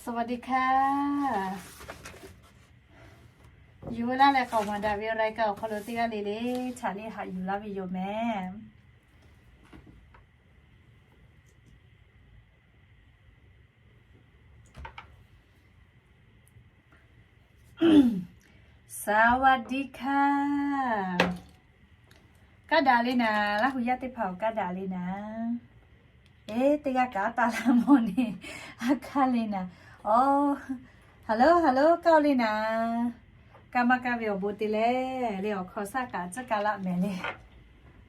สวัสดีค่ะ Yuˬ laˇ leh k'aoˍ maˍ daꞈ ve รายการ awˬ hk'aw lo teˇ g'aˇ le le htaꞈ le haꞈ yuˬ laˇ ve yoˬ mehˍ. Saˍ vaˍ diˆ hkaˇ. Kaˇ daꞈ le naˍ, Laˇ hu yaˇ teˇ hpaˍ-oˬ, kaˇ daꞈ le naˍ. Eˬ, teˇ g'aˇ kaꞈ taˇ laˇ mawˬ neˇ, a hkaˇ le naˍ. Aˬ, hello hello, kaˇ-oˬ le naˍ. Kaˇ maˇ kaˇ ve awˬ bon te leh le, awˬ hkawˇ shaˉ kaꞈ tcuhˉ kaˇ laˇ mehˍ le.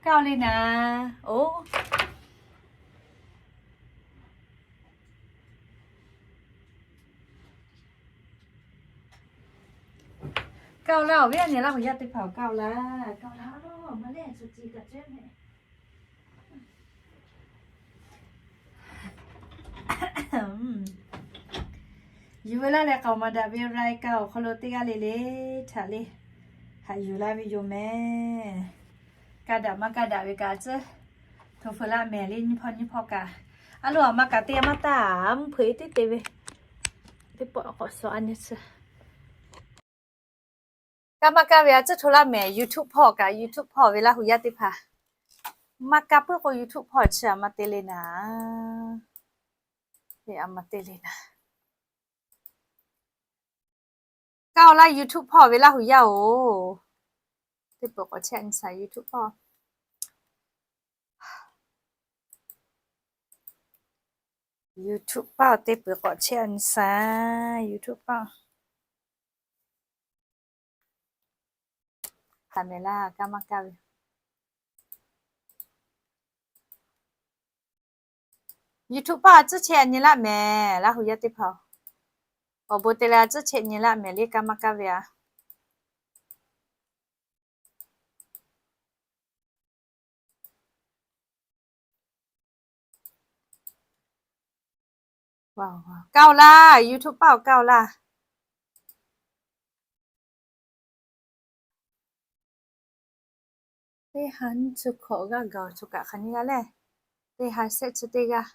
Kaˇ-oˬ le naˍ. Oˬ, kaˇ-oˬ laˇ, awˬ viˉ a nyi Laˇ hu yaˇ teˇ hpaˍ-oˬ, kaˇ-oˬ laˇ, kaˇ-oˬ laˇ, maˇ lehˬ, chi chi kaꞈ cehˇ mehˍ. Yuˬ ve laˇ leh k'aoˍ maˍ daꞈ ve รายการ awˬ hk'aw lo teˇ g'aˇ le le htaꞈ le haꞈ yuˬ laˇ ve yoˬ mehˍ. Kaˇ daꞈ maˇ kaˇ daꞈ ve kaꞈ tcuhˉ hto feu laˇ mehˍ le, nyiˇ hpawˇ nyiˇ hpawˇ kaꞈ. A lo aˬ ma kaꞈ te maˇ taˇ, mvuhˇ hpeuꞈ e teˇ te ve teˇ pawˆ k'awꞈ shawˍ a nyi tcuh. Kaˇ maˇ kaˇ ve a tcuhˉ hto laˇ mehˍ. YouTube hpawˇ kaꞈ, YouTube hpawˇ ve Laˇ hu yaˇ teˇ hpaˍ, maˇ kaˇ puiˉ k'o YouTube hpawˇ chi a ma te le naˍ. Te a ma te le naˍ. Kaˇ-oˬ laˇ, YouTube hpawˇ ve Laˇ hu yaˇ-oˬ, teˇ peuˬ k'awꞈ chehˇ a nyi shaˍ YouTube hpawˇ. YouTube paˆ teˇ peuˬ k'awꞈ chehˇ a nyi shaˍ, YouTube paˆ. Haˍ mehˍ laˇ, kaˇ maˇ kaˇ ve. YouTube paˆ a tcuhˉ chehˇ a nyi laˇ mehˍ, Laˇ hu yaˇ teˇ hpaˍ-oˬ. Awˬ bon te leh a tcuhˉ chehˇ nyi laˇ mehˍ le, kaˇ maˇ kaˇ ve a. Kaˇ-oˬ laˇ, YouTube paˆ-oˬ, kaˇ-oˬ laˇ. Teˇ ha nyiˇ chi hkawꞈ g'aˇ gaˬ-oˬ, chi kaꞈ hk'aˬ nyi g'a lehˬ. Teˇ ha shehˆ chi teˇ g'aˇ.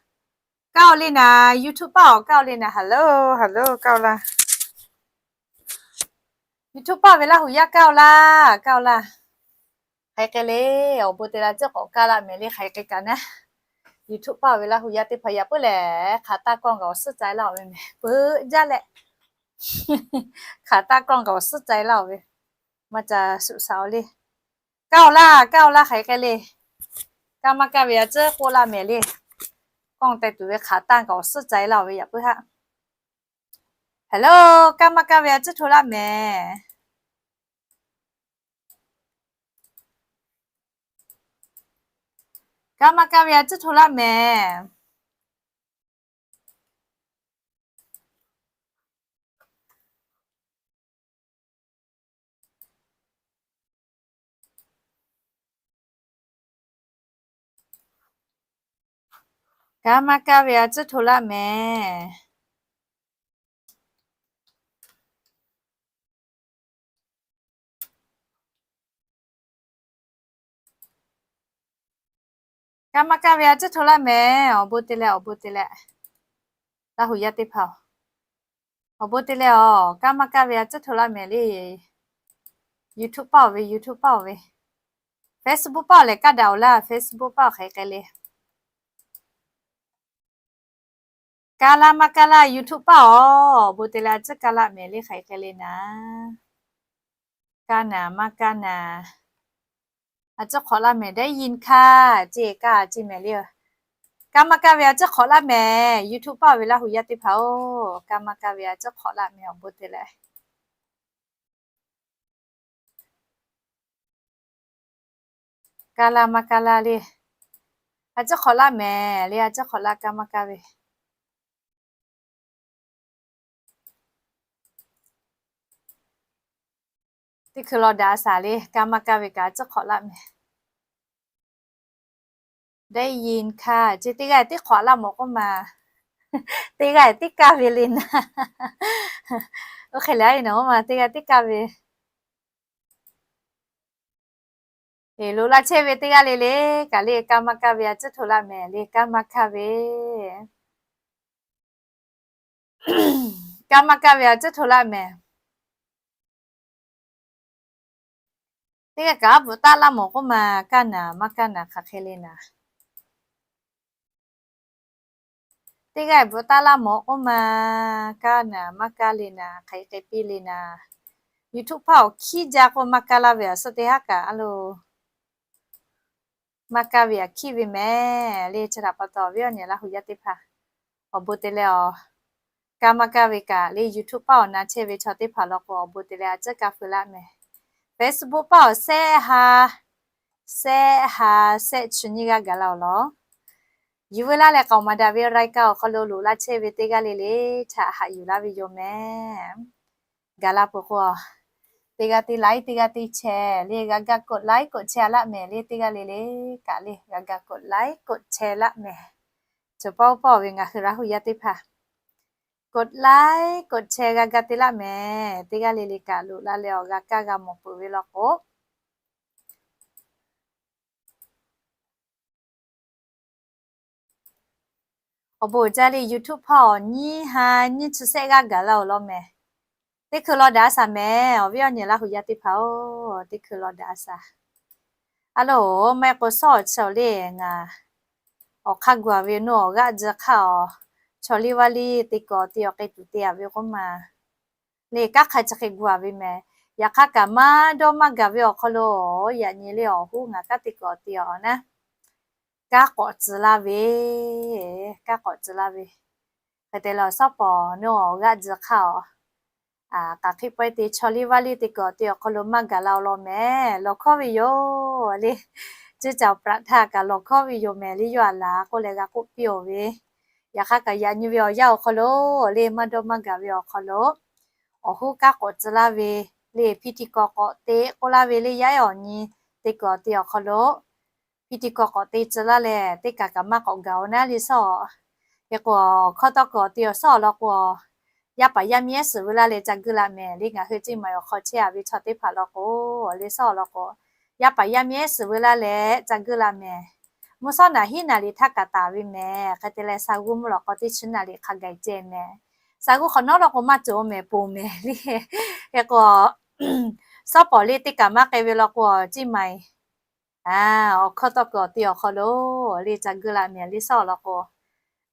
Kaˇ-oˬ le naˍ, YouTube paˆ-oˬ, kaˇ-oˬ le naˍ. Hello hello, kaˇ-oˬ laˇ. YouTube paˆ ve Laˇ hu yaˇ, kaˇ-oˬ laˇ, kaˇ-oˬ laˇ. Hk'aˬ hk'e le, awˬ bon te leh tcuhˉ k'awꞈ kaˇ laˇ mehˍ le, hk'aˬ hk'e kaꞈ naˉ. YouTube paˆ ve Laˇ hu yaˇ teˇ hpaˍ yaꞈ puiˉ lehˬ, hk'aˬ taˇ kawˆ gaˬ awˬ suhˉ ca-e laˇ-oˬ ve mehˍ. Peuˬ jaˇ leh, hk'aˬ taˇ kawˆ gaˬ awˬ suhˉ ca-e laˇ-oˬ ve, maˇ ca shuˍ shaˍ-oˬ le. Kaˇ-oˬ laˇ, kaˇ-oˬ laˇ, hk'aˬ hk'e le. Kaˇ maˇ kaˇ ve a tcuhˉ k'oˆ laˇ mehˍ le. Kawˆ teh tuˬ ve hk'aˬ taˇ gaˬ awˬ suhˉ ca-e laˇ-oˬ ve yaꞈ puiˉ haˆ. Hello, kaˇ maˇ kaˇ ve a tcuhˉ hto laˇ mehˍ. Kaˇ maˇ kaˇ ve a tcuhˉ hto laˇ mehˍ. Kaˇ maˇ kaˇ ve a tcuhˉ hto laˇ mehˍ. Kaˇ maˇ kaˇ ve a tcuhˉ hto laˇ mehˍ. Awˬ bon te leh, awˬ bon te leh, Laˇ hu yaˇ teˇ hpaˍ-oˬ, awˬ bon te leh-oˬ. Kaˇ maˇ kaˇ ve a tcuhˉ hto laˇ mehˍ le. YouTube paˆ-oˬ ve, YouTube paˆ-oˬ ve, Facebook paˆ-oˬ lehˬ kaˇ daꞈ-oˬ laˇ, Facebook paˆ-oˬ hk'aˬ hk'e le. Kaˇ laˇ maˇ kaˇ laˇ, YouTube paˆ-oˬ, awˬ bon te leh a tcuhˉ kaˇ laˇ mehˍ le, hk'aˬ hk'e le naˍ. Kaˇ naˍ maˇ kaˇ naˍ, a tcuhˉ hk'awꞈ laˇ mehˍ. ได้ยินค่ะ ceˇ kaˇ ceˇ mehˍ le. Kaˇ maˇ kaˇ ve a tcuhˉ hk'awꞈ laˇ mehˍ. YouTube paˆ ve Laˇ hu yaˇ teˇ hpaˍ-oˬ, kaˇ maˇ kaˇ ve a tcuhˉ hk'awꞈ laˇ mehˍ, awˬ bon te leh. Kaˇ laˇ maˇ kaˇ laˇ le, a tcuhˉ hk'awꞈ laˇ mehˍ le, a tcuhˉ hk'awꞈ laˇ, kaˇ maˇ kaˇ ve. Teˇ hkui law daꞈ shaˍ le, kaˇ maˇ kaˇ ve kaꞈ a tcuhˉ hk'awꞈ laˇ mehˍ. ได้ยินค่ะ ceˇ, teˇ g'aˇ teˇ hk'awꞈ laˇ mawˬ k'oˆ ma. Teˇ g'aˇ teˇ kaˇ ve le naˍ. Oˇ hk'e le a naˍ, oˇ ma teˇ g'aˇ teˇ kaˇ ve. Eˬ, lo laˇ chehˇ ve teˇ g'aˇ le le kaꞈ le, kaˇ maˇ kaˇ ve a tcuhˉ hto laˇ mehˍ le, kaˇ maˇ kaˇ ve. Kaˇ maˇ kaˇ ve a ciˉ hto laˇ mehˍ. Teˇ g'aˇ kaꞈ bvuhꞈ taˆ laˇ mawˬ k'oˆ ma, kaˇ naˍ maˇ kaˇ naˍ hk'aˬ hk'e le naˍ. Teˇ g'aˇ bvuhꞈ taˆ laˇ mawˬ k'oˆ ma, kaˇ naˍ maˇ kaˇ le naˍ, hk'aˬ hk'e piˇ le naˍ. YouTube hpaˇ awˬ hkiˉ jaˇ k'o maˇ kaˇ laˇ ve awˬ suhˉ teˇ haˉ kaꞈ a lo maˇ kaˇ ve aꞈ hkiˉ ve mehˍ le. Chi htaꞈ pa taw awˬ viˉ awˬ nyi Laˇ hu yaˇ teˇ hpaˍ awˬ bon te leh awˬ kaˇ maˇ kaˇ ve kaꞈ le, YouTube paˇ awˬ na chehˇ ve chaw teˇ hpaˍ law k'o awˬ bon te leh a ciˉ kaˇ feu laˇ mehˍ. Facebook paˇ awˬ sehˆ ha, sehˆ ha, sehˆ chi nyiˇ g'aˇ gaˬ la awˬ lawn. Yuˬ veu laˇ leh k'aoˍ maˍ daꞈ ve รายการ awˬ hk'aw lo loꞈ la chehˇ ve teˇ g'aˇ le le htaꞈ haꞈ yuˬ laˇ ve yoˬ mehˍ. Gaˬ la peuˬ k'o, teˇ g'aˇ teˇ ไลค์ teˇ g'aˇ teˇ แชร์ le, g'a ga กดไลค์ กดแชร์ laˇ mehˍ le, teˇ g'aˇ le le kaꞈ le g'a ga กดไลค์ กดแชร์ laˇ mehˍ. Chaw paw paw ve ngaˬ hui Laˇ hu yaˇ teˇ hpaˍ กดไลค์ กดแชร์ g'a ga te laˇ mehˍ. Teˇ g'aˇ le le kaꞈ loꞈ la leh awˬ g'a kaˇ g'a mawˬ peuˬ ve law k'o, awˬ bon uiˍ jaˇ le. YouTube hpaˇ awˬ nyiˇ ha nyiˇ chi sehˆ g'aˇ gaˬ la awˬ lawn mehˍ. Teˇ hkui law daꞈ a shaˍ mehˍ. Awˬ viˉ awˬ nyi Laˇ hu yaˇ teˇ hpaˍ-oˬ, teˇ hkui law daꞈ a shaˍ. A loˍ, maˇ heˆ k'o sawˉ awˬ chi awˬ le ngaˬ awˬ hk'aˇ gu a ve nawˬ awˬ g'aˆ ji hk'aˇ awˬ chaw liˇ vaˇ liˇ te kuiˬ awˬ te awˬ k'ai tuˬ te a ve k'oˆ ma le, kanˉ hk'a chi hk'e gu a ve mehˍ. Yaꞈ hk'aˇ kaꞈ maˇ dawˇ maˇ gaˬ ve awˬ hk'aw lo, yaꞈ nyi le awˬ hoˉ ngaˬ kanˉ te kuiˬ awˬ te awˬ naˉ kanˉ k'awꞈ tcuh laˇ ve, kanˉ k'awꞈ tcuh laˇ ve. Hk'e te leh awˬ sawˉ pawˍ nawˬ awˬ g'aˆ ji hk'aˇ awˬ k'aˬ hk'e pawehˇ te chaw liˇ vaˇ liˇ te kuiˬ awˬ te awˬ hk'aw lo maˇ gaˬ la awˬ lawn mehˍ. Lawˬ hkawˇ ve yoˬ le. Ceˇ caˍ awˬ ประธาน kaꞈ lawˬ hkawˇ ve yoˬ mehˍ le. Yawˇ a laˬ k'oˆ leh g'a k'oˆ piˇ-oˬ ve, yaꞈ hk'aˇ kaꞈ yaꞈ nyi ve awˬ yanˇ awˬ hk'aw lo le maˇ dawˇ maˇ gaˬ ve awˬ hk'aw lo awˬ hoˉ kanˉ k'awꞈ tcuh laˇ ve le. Hpiˇ tiꞈ kawꞈ k'awꞈ te k'oˆ laˇ ve le, yaˇ ehˉ awˬ nyi te kuiˬ awˬ te awˬ hk'aw lo hpiˇ tiꞈ kawꞈ k'awꞈ te tcuh laˇ leh teˇ kaꞈ kaꞈ maˇ k'awꞈ gaˬ-oˬ naˉ le sawˉ. Hk'e k'o, awˬ hkawˇ tawˇ kuiˬ awˬ te awˬ sawˉ awˬ lawn k'o, yaˇ paˍ yaˇ miˇ ehˉ suhˍ veu laˇ leh ca guˇ laˇ mehˍ le. Ngaˬ hui Ceˇ maiˍ awˬ hk'aw chehˇ a ve chaw teˇ hpaˍ law k'o, le sawˉ awˬ lawn k'o, yaˇ paˍ yaˇ miˇ ehˉ suhˍ veu laˇ leh ca guˇ laˇ mehˍ. Mvuhˇ shawˉ naˍ hiˉ naˍ riˍ htaˇ kaꞈ taˍ ve mehˍ. Hk'e te leh sa g'uˇ mvuhˇ lawꞈ k'aw teˇ chi naˍ riˍ hk'a gaˬ ceh mehˍ. Sa g'uˇ hk'awꞈ nawˉ law k'o maˇ cawˬ mehˍ ponˬ mehˍ le. Hk'e k'o, sawˉ pawˍ le teˇ kaꞈ maˇ k'ai ve law k'o, Ceˇ maiˍ awˬ hkawˇ tawˇ kuiˬ awˬ te awˬ hk'aw lo le ca guˇ laˇ mehˍ le sawˉ awˬ lawn k'o,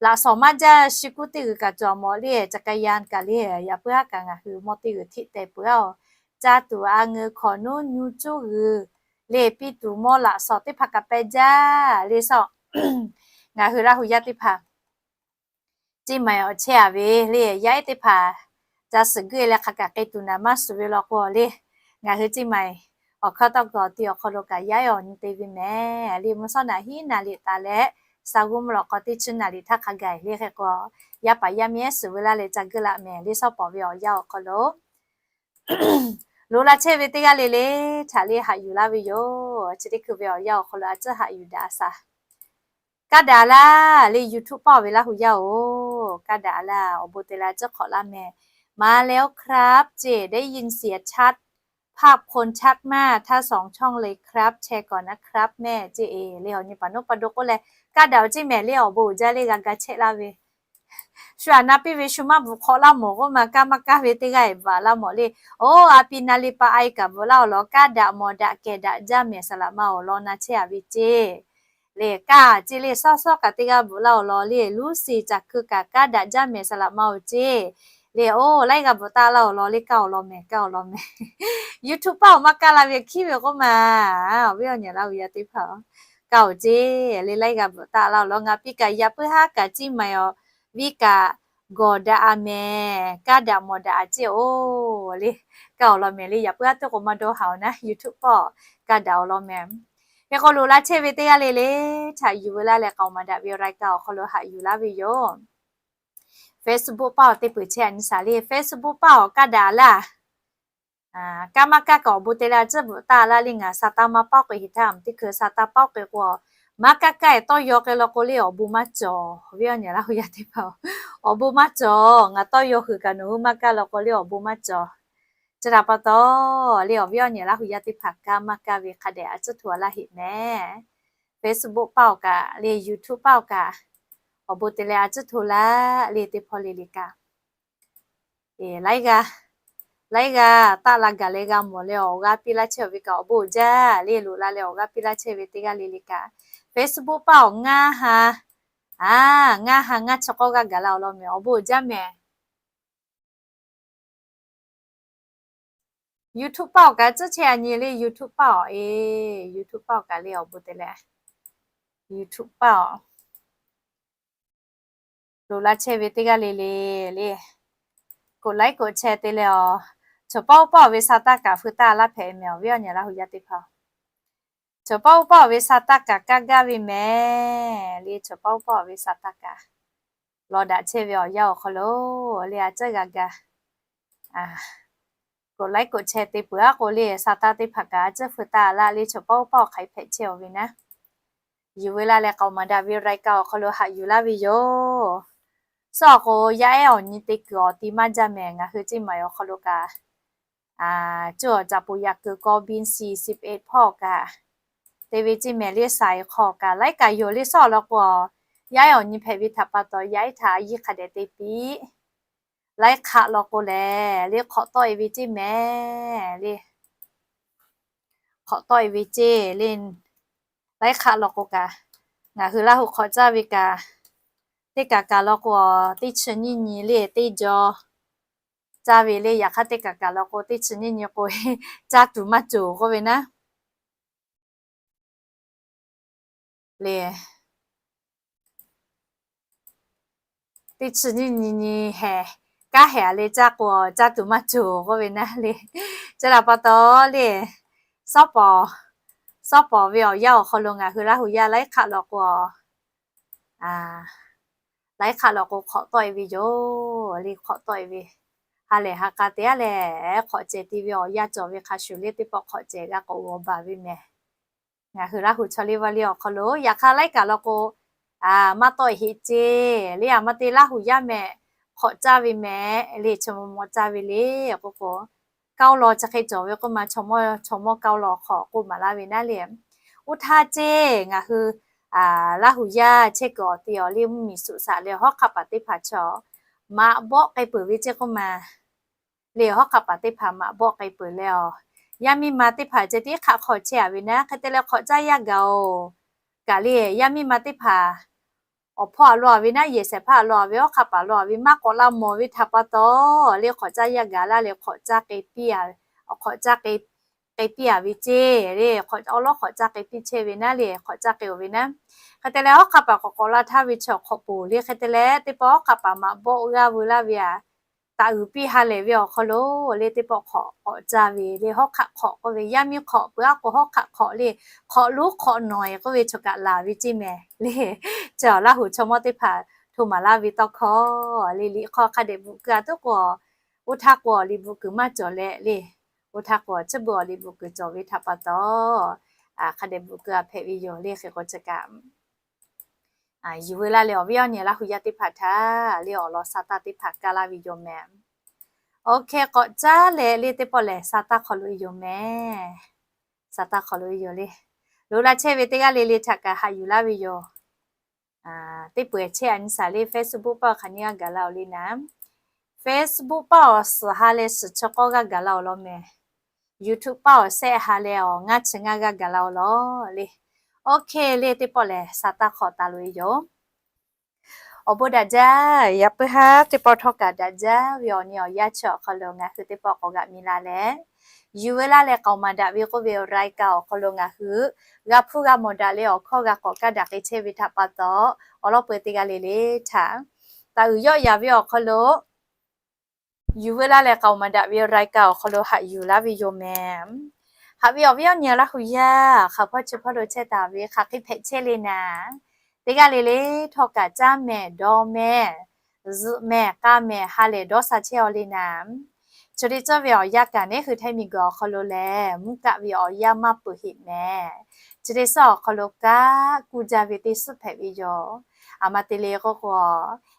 laꞈ shawˍ maˇ jaˇ shi kuˉ teˇ g'uiˬ kaꞈ cawˬ mawˬ le, จักรยาน kaꞈ le, yaꞈ puiˉ haˉ kaꞈ ngaˬ hui mawˇ teˇ g'uiˬ htiˆ teh peuˬ-aˬ. Ca tuˬ a ngeu hkawꞈ nuˉ nyu cuˉ g'uiˬ le piˇ tuˬ mawˇ laꞈ shawˍ teˇ hpaˍ kaꞈ peh jaˇ le sawˉ. Ngaˬ hui Laˇ hu yaˇ teˇ hpaˍ Ceˇ maiˍ awˬ chehˇ a ve le, yaˇ ehˉ teˇ hpaˍ ca suhˍ guˇ e leh hk'a kaꞈ k'ai tuˬ naˍ maˇ suhˍ ve law k'o le, ngaˬ hui Ceˇ maiˍ awˬ hkawˇ tawˇ kuiˬ awˬ te awˬ hk'aw lo kaꞈ yaˇ ehˉ awˬ nyi te ve mehˍ le. Mvuhˇ shawˉ naˍ hiˉ naˍ riˍ taˍ leh, sa g'uˇ mvuhˇ lawꞈ k'aw teˇ chi naˍ riˍ htaˇ hk'a gaˬ le. Hk'e k'o, yaˇ paˍ yaˇ miˇ ehˉ suhˍ veu laˇ leh ca guˇ laˇ mehˍ le sawˉ pawˍ ve awˬ yanˇ awˬ hk'aw lo loꞈ la chehˇ ve teˇ g'aˇ le le htaꞈ le haꞈ yuˬ laˇ ve yoˬ. Chi teˇ hkui ve awˬ yanˇ awˬ hk'aw lo a ciˉ haꞈ yuˬ daꞈ a shaˍ. Kaˇ daꞈ laˇ le YouTube paˇ awˬ ve Laˇ hu yaˇ-oˬ, kaˇ daꞈ laˇ. Awˬ bon te leh a ciˉ hk'awꞈ laˇ mehˍ. มาแล้วครับ เจ้ ได้ยินเสียงชัด ภาพคนชัดมาก ทั้งสองช่องเลยครับ แชร์ก่อนนะครับ แม่ เจ้ เอ le awˬ nyi paˍ nuˇ pa do k'oˆ leh, kaˇ daꞈ-oˬ Ceˇ mehˍ le, awˬ bon uiˍ jaˇ le, g'a ga chehˇ laˇ ve shu aꞈ na piˇ ve shu maˇ bvuhꞈ hk'awꞈ laˇ mawˬ k'oˆ ma, kaˇ maˇ kaˇ ve teˇ g'aˇ e bvuhꞈ laˇ mawˬ le. Oˇ, a pi na le pa a e kaꞈ bvuhꞈ laˇ awˬ lawn, kaˇ daꞈ mawˬ daꞈ kehˬ daꞈ jaˇ mehˍ saˍ laꞈ ma awˬ lawn na chehˇ a ve ceˇ. Le kaˇ ceˇ le sawˉ sawˉ kaꞈ teˇ g'aˇ bvuhꞈ laˇ awˬ lawn le, luˇ siˍ caˬ keu kaꞈ kaˇ daꞈ jaˇ mehˍ saˍ laꞈ ma awˬ ceˇ. Le oˇ, laiˉ g'a bvuhꞈ taˆ laˇ awˬ lawn le, kaˇ awˬ lawn mehˍ, kaˇ awˬ lawn mehˍ. YouTube paˇ awˬ maˇ kaˇ la ve hkiˉ ve k'oˆ ma, awˬ viˉ awˬ nyi Laˇ hu yaˇ teˇ hpaˍ-oˬ, kaˇ-oˬ ceˇ le, laiˉ g'a bvuhꞈ taˆ laˇ awˬ lawn. Ngaˬ pi kaꞈ yaꞈ puiˉ haˉ kaꞈ Ceˇ maiˍ awˬ viˉ kaꞈ gawˬ daꞈ a mehˍ, kaˇ daꞈ mawˬ daꞈ a ceˇ-oˬ le, kaˇ awˬ lawn mehˍ le. Yaꞈ puiˉ haˉ teˇ k'o maˇ dawˇ haˍ-oˬ naˉ, YouTube paˇ kaˇ daꞈ awˬ lawn mehˍ. Hk'e k'o loꞈ la chehˇ ve teˇ g'aˇ le le htaꞈ yuˬ veu laˇ leh k'aoˍ maˍ daꞈ ve รายการ awˬ hk'aw lo haꞈ yuˬ laˇ ve yoˬ. Facebook paˇ awˬ te peuˬ chehˇ a nyi shaˍ le, Facebook paˇ awˬ kaˇ daꞈ laˇ. Kaˇ maˇ kaˇ kaꞈ awˬ bon te leh a ciˉ bvuhꞈ taˆ laˇ le. Ngaˬ sa taˇ maˇ pawˆ k'e hiˍ htaˇ teˇ hkui sa taˇ pawˆ k'e k'o, maˇ kaˇ kaˇ e tawˇ yaw k'ai law k'o le awˬ bon maˇ cawˬ. Awˬ viˉ awˬ nyi Laˇ hu yaˇ teˇ hpaˍ-oˬ, awˬ bon maˇ cawˬ. Ngaˬ tawˇ yaw huiˬ kaꞈ nawˬ hui maˇ kaˇ law k'o le awˬ bon maˇ cawˬ. Chi htaꞈ pa taw le awˬ viˉ awˬ nyi Laˇ hu yaˇ teˇ hpaˍ kaˇ maˇ kaˇ ve hk'a dehꞈ a ciˉ hto a laˇ heˆ mehˍ. Facebook paˇ awˬ kaꞈ le YouTube paˇ awˬ kaꞈ awˬ bon te leh a ciˉ hto laˇ le teˇ hpawˇ le le kaꞈ Laiˉ g'aˇ, laiˉ g'aˇ taˆ la gaˬ leh g'a mawˬ leh awˬ g'aˇ piˇ laˇ chehˇ ve kaꞈ awˬ bon jaˇ le. Loꞈ la leh awˬ g'aˇ piˇ laˇ chehˇ ve teˇ g'aˇ le le kaꞈ, Facebook paˆ awˬ ngaˇ ha, a, ngaˇ ha ngaˇ chi k'awˇ g'aˇ gaˬ la awˬ lawn mehˍ, awˬ bon jaˇ mehˍ. YouTube paˆ awˬ kaꞈ tcuhˉ chehˇ a nyi le, YouTube paˆ awˬ e, YouTube paˆ awˬ kaꞈ le awˬ bon te leh, YouTube paˆ awˬ loꞈ la chehˇ ve teˇ g'aˇ le le le, กดไลค์ กดแชร์ te leh awˬ, chaw paˆ uˉ paˆ awˬ ve sa taˇ kaꞈ feu taˇ laˇ hpehꞈ mehˍ awˬ viˉ awˬ nyi Laˇ hu yaˇ teˇ hpaˍ. Chaw paˆ uˉ paˆ awˬ ve sa taˇ kaꞈ kaˇ gaˇ ve mehˍ le, chaw paˆ uˉ paˆ awˬ ve sa taˇ kaꞈ lawˬ daꞈ chehˇ ve awˬ yanˇ awˬ hk'aw lo le a tcuhˉ g'a ga กดไลค์ กดแชร์ te peuˬ aˉ k'o le sa taˇ teˇ hpaˍ kaꞈ a tcuhˉ feu taˇ laˇ le, chaw paˆ uˉ paˆ awˬ hk'aˬ hk'e hpehꞈ chehˇ awˬ ve naˉ. Yuˬ ve laˇ leh k'aoˍ maˍ daꞈ ve รายการ awˬ hk'aw lo haꞈ yuˬ laˇ ve yoˬ. Suhˉ awˬ k'o yaˇ ehˉ awˬ nyi te kuiˬ awˬ ti maˇ jaˇ mehˍ, ngaˬ hui ceˇ maˍ awˬ hk'aw lo kaꞈ, cuˇ awˬ caꞈ poˍ yaꞈ kuiˬ กบินสี่สิบเอ็ด hpawˇ kaꞈ, te ve ceˇ mehˍ le saiˍ hk'aw kaꞈ laiˉ kaꞈ yoˬ le suhˉ awˬ lawn k'o, yaˇ ehˉ awˬ nyi hpehꞈ ve htaꞈ pa taw yaˇ ehˉ htaꞈ a yiˇ hk'a dehꞈ te piˇ. Laiˉ hk'aˆ law k'o lehˬ le hk'awꞈ tawˆ e ve ceˇ mehˍ le. Hk'awꞈ tawˆ e ve ceˇ le. Laiˉ hk'aˆ law k'o kaꞈ, ngaˬ hui Laˇ hu hk'awꞈ caˇ ve kaꞈ, teˇ kaꞈ kaꞈ law k'o, teˇ chi nyiˇ nyi le teˇ jaw caˇ ve le. Yaꞈ hk'aˇ teˇ kaꞈ kaꞈ law k'o, teˇ chi nyiˇ nyi k'o, caˇ tuˬ maˇ cawˬ k'oˆ ve naˉ le. Teˇ chi nyiˇ nyi nyi hehˍ, kanˉ hehˍ a le caˇ k'o, caˇ tuˬ maˇ cawˬ k'oˆ ve naˉ le. Chi htaꞈ pa taw le, suhˉ pawˍ, suhˉ pawˍ ve awˬ yanˇ awˬ hk'aw lo ngaˬ hui Laˇ hu yaˇ laiˉ hk'aˆ law k'o, laiˉ hk'aˆ law k'o hk'awꞈ tawˆ e ve yoˬ le. Hk'awꞈ tawˆ e ve, ha lehˬ ha k'a te aˉ lehˬ, hk'awꞈ cehˬ te ve awˬ yanˇ cawˬ ve hk'a shuˍ le teˇ pawˆ hk'awꞈ cehˬ g'a k'awꞈ g'awˬ baˬ ve mehˍ. Ngaˬ hui Laˇ hu chaw liˇ vaˇ liˇ awˬ hk'aw lo yaꞈ hk'aˇ laiˉ kaꞈ law k'o, maˇ tawˆ e heˆ ceˇ le. A ma te Laˇ hu yaˇ mehˍ, hk'awꞈ caˇ ve mehˍ le, chaw maw maw caˇ ve le k'oˆ k'o, kaoˇ law chi hk'e cawˬ ve k'oˆ ma, chaw mawˇ chaw mawˇ kaoˇ law hk'aw k'oˆ maˍ laˇ ve naˉ le. Oˇ htaˇ ceˇ ngaˬ hui Laˇ hu yaˇ chehˇ kuiˬ awˬ ti awˬ le mvuhˇmiˬ suꞈ saꞈ leh hawˉ hk'aˆ paˍ teˇ hpaˍ chaw maꞈ bawˆ k'ai peuˬ ve ceˇ k'oˆ ma le. Hawˉ hk'aˆ paˍ teˇ hpaˍ maꞈ bawˆ k'ai peuˬ leh awˬ, yaˇ miˇ ma teˇ hpaˍ ceh tiˉ hk'aˆ hk'aw chehˇ a ve naˉ hk'e te leh hk'awꞈ caˇ yaˇ gaˬ oˬ. Kaꞈ le yaˇ miˇ ma teˇ hpaˍ awˬ hpawˇ a law a ve naˉ, yehˬ shehˍ hpaˇ a law a ve, hawˉ hk'aˆ paˍ law a ve maˇ k'awꞈ laˇ mawˬ ve htaꞈ pa taw le hk'awꞈ caˇ yaˇ gaˬ laˇ leh hk'awꞈ caˇ k'ai piˇ a ve ceˇ le. Awˉ lawˉ hk'awꞈ caˇ k'ai piˇ chehˇ ve naˉ le, hk'awꞈ caˇ k'ai oˬ ve naˉ. Hk'e te leh hawˉ hk'aˆ paˍ k'awꞈ k'awꞈ la htaˇ ve chi awˬ hk'awꞈ poˬ le hk'e te leh teˇ pawˆ hawˉ hk'aˆ paˍ maꞈ bawˆ g'aˇ veu laˇ ve a taꞈ uiˍ piˇ ha lehˬ ve awˬ hk'aw lo le teˇ pawˆ hk'awꞈ k'awꞈ caˇ ve le. Hawˉ hk'aˆ hk'awꞈ k'oˆ ve yaˇ miˇ hk'awꞈ peuˬ aˉ k'o hawˉ hk'aˆ hk'awꞈ le, hk'awꞈ luˉ hk'awꞈ nawˬ e k'oˆ ve chaw kaꞈ laˬ ve ceˇ mehˍ le. Chi awˬ Laˇ hu chaw mawˇ teˇ hpaˍ hto maˍ laˇ ve tawˇ hkawˇ le. Liꞈ hk'aw hk'a dehꞈ bvuhꞈ keu a tuˉ k'o, oˇ htaˇ k'o awˬ liꞈ bvuhꞈ kuiˬ maˇ cawˬ leh le. Oˇ htaˇ k'o chi beuꞈ awˬ liꞈ bvuhꞈ kuiˬ cawˬ ve htaꞈ pa taw, hk'a dehꞈ bvuhꞈ keu a hpehꞈ ve yoˬ le. Hk'e k'o chi kaꞈ yuˬ veu laˇ leh awˬ viˉ awˬ nyi Laˇ hu yaˇ teˇ hpaˍ htaꞈ le awˬ lawn sa taˇ teˇ hpaˍ kaˇ laˇ ve yoˬ mehˍ. Oˇ hk'e k'awꞈ caˇ leh le teˇ pawˆ lehˬ sa taˇ hk'aw lo yoˬ mehˍ. Sa taˇ hk'aw lo yoˬ le. Loꞈ la chehˇ ve teˇ g'aˇ le le htaꞈ kaꞈ haꞈ yuˬ laˇ ve yoˬ. Teˇ peuˬ chehˇ a nyi saˍ le Facebook paˆ awˬ hk'aˬ nyi g'aˇ gaˬ la oˬ le naˉ. Facebook paˆ awˬ suhˍ ha leh suhˍ chi k'awˇ g'aˇ gaˬ la oˬ lawn mehˍ. YouTube paˆ awˬ shehˆ ha leh awˬ ngaˇ chi ngaˇ g'aˇ gaˬ la oˬ lawn le. Oˇ hk'e le teˇ pawˆ lehˬ sa taˇ hk'aw taˍ loꞈ e yoˬ. Awˬ bon daꞈ jaˇ. Yaꞈ puiˉ haˉ teˇ pawˆ htawˇ kaꞈ daꞈ jaˇ ve awˬ nyi awˬ yanˇ chi awˬ hk'aw lo ngaˬ hui teˇ pawˆ k'awꞈ g'aꞈ mi la leh, yuˬ veu laˇ leh k'aoˍ maˍ daꞈ ve k'oˆ ve awˬ รายการ awˬ hk'aw lo ngaˬ hui g'a hpuˇ g'a mawˬ daꞈ leh awˬ hkawˇ g'a k'awꞈ kaˇ daꞈ k'ai chehˇ ve htaꞈ pa taw, awˬ lawn peu teˇ g'aˇ le le htaꞈ taˍ uiˍ yawˆ yaˍ ve awˬ hk'aw lo yuˬ veu laˇ leh k'aoˍ maˍ daꞈ ve รายการ awˬ hk'aw lo haꞈ yuˬ laˇ ve yoˬ mehˍ. Haꞈ ve awˬ viˉ awˬ nyi Laˇ hu yaˇ hk'aˬ hpawˇ chi hpawˇ lo chehˇ taˍ ve hk'aˬ hk'e hpehꞈ chehˇ le naˉ, teˇ g'aˇ le le htawˇ kaꞈ caˇ mehˍ dawˇ mehˍ zuhꞈ mehˍ k'a mehˍ ha lehˬ dawˇ sha chehˇ aw le naˉ. Chi hk'e te cawˇ ve awˬ yanˇ kaꞈ neˉ hui Htaiˇ miˬguiˬ awˬ hk'aw lo lehˬ mvuhˇ kaˆ ve awˬ yanˇ maˇ peuˬ heˆ mehˍ. Chi hk'e te suhˉ awˬ hk'aw lo kaˆ kuˇ jaˇ ve teˇ suhˉ hpehꞈ ve yoˬ. A ma te le k'oˆ k'o,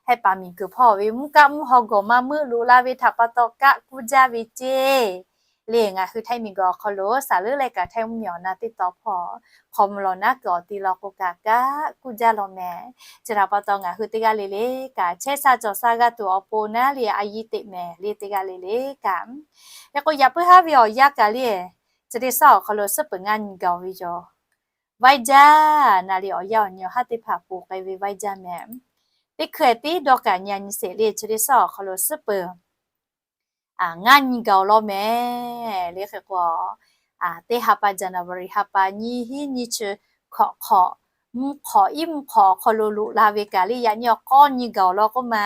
Hehˆ paˍ miˬguiˬ hpawˇ ve mvuhˇ kaˆ mvuhˇ haw gawˬ maˇ meuˆ loꞈ la ve htaꞈ pa taw kaˆ kuˇ jaˇ ve ceˇ. le ngaˬ hui Htaiˇ miˬguiˬ awˬ hk'aw lo saˍ leuˉ leh kaꞈ Htaiˇ mvuhˇmiˬ awˬ na teˇ taw hpawˇ hk'aw mvuh lawˬ naˉ kuiˬ awˬ ti law k'o kaꞈ kaˉ kuˇ jaˇ law mehˍ. Chi htaꞈ pa taw ngaˬ hui teˇ g'aˇ le le kaꞈ chehˇ sha cawˬ sha g'a tuˬ awˬ pon naˉ le a yiˇ teꞈ mehˍ le teˇ g'aˇ le le kaꞈ. Hk'e k'o yaꞈ puiˉ haˉ ve awˬ yanˇ kaꞈ le, chi teˇ suhˉ awˬ hk'aw lo suhˉ peuˬ ngaˇ nyi gaˬ-oˬ ve yoˬ. Vaiˇ jaˇ naˍ riˍ awˬ yanˇ awˬ nyi awˬ haˉ teˇ hpaˍ ponˬ k'ai ve vaiˇ jaˇ mehˍ. Teˇ hkui-eˬ tiˉ dawˇ kaꞈ nyi nyi sheˍ le chi teˇ suhˉ awˬ hk'aw lo suhˉ peuˬ ngaˇ nyi gaˬ-oˬ law mehˍ le. Hk'e k'o, teˇ ha pa January ha pa nyiˇ hinˉ nyiˇ chi hkawꞈ hk'awꞈ, mvuhˇ hk'awꞈ iˉ mvuhˇ hk'awꞈ awˬ hk'aw lo loꞈ la ve kaꞈ le yaꞈ nyi awˬ k'awˇ nyi gaˬ-oˬ law k'oˆ ma,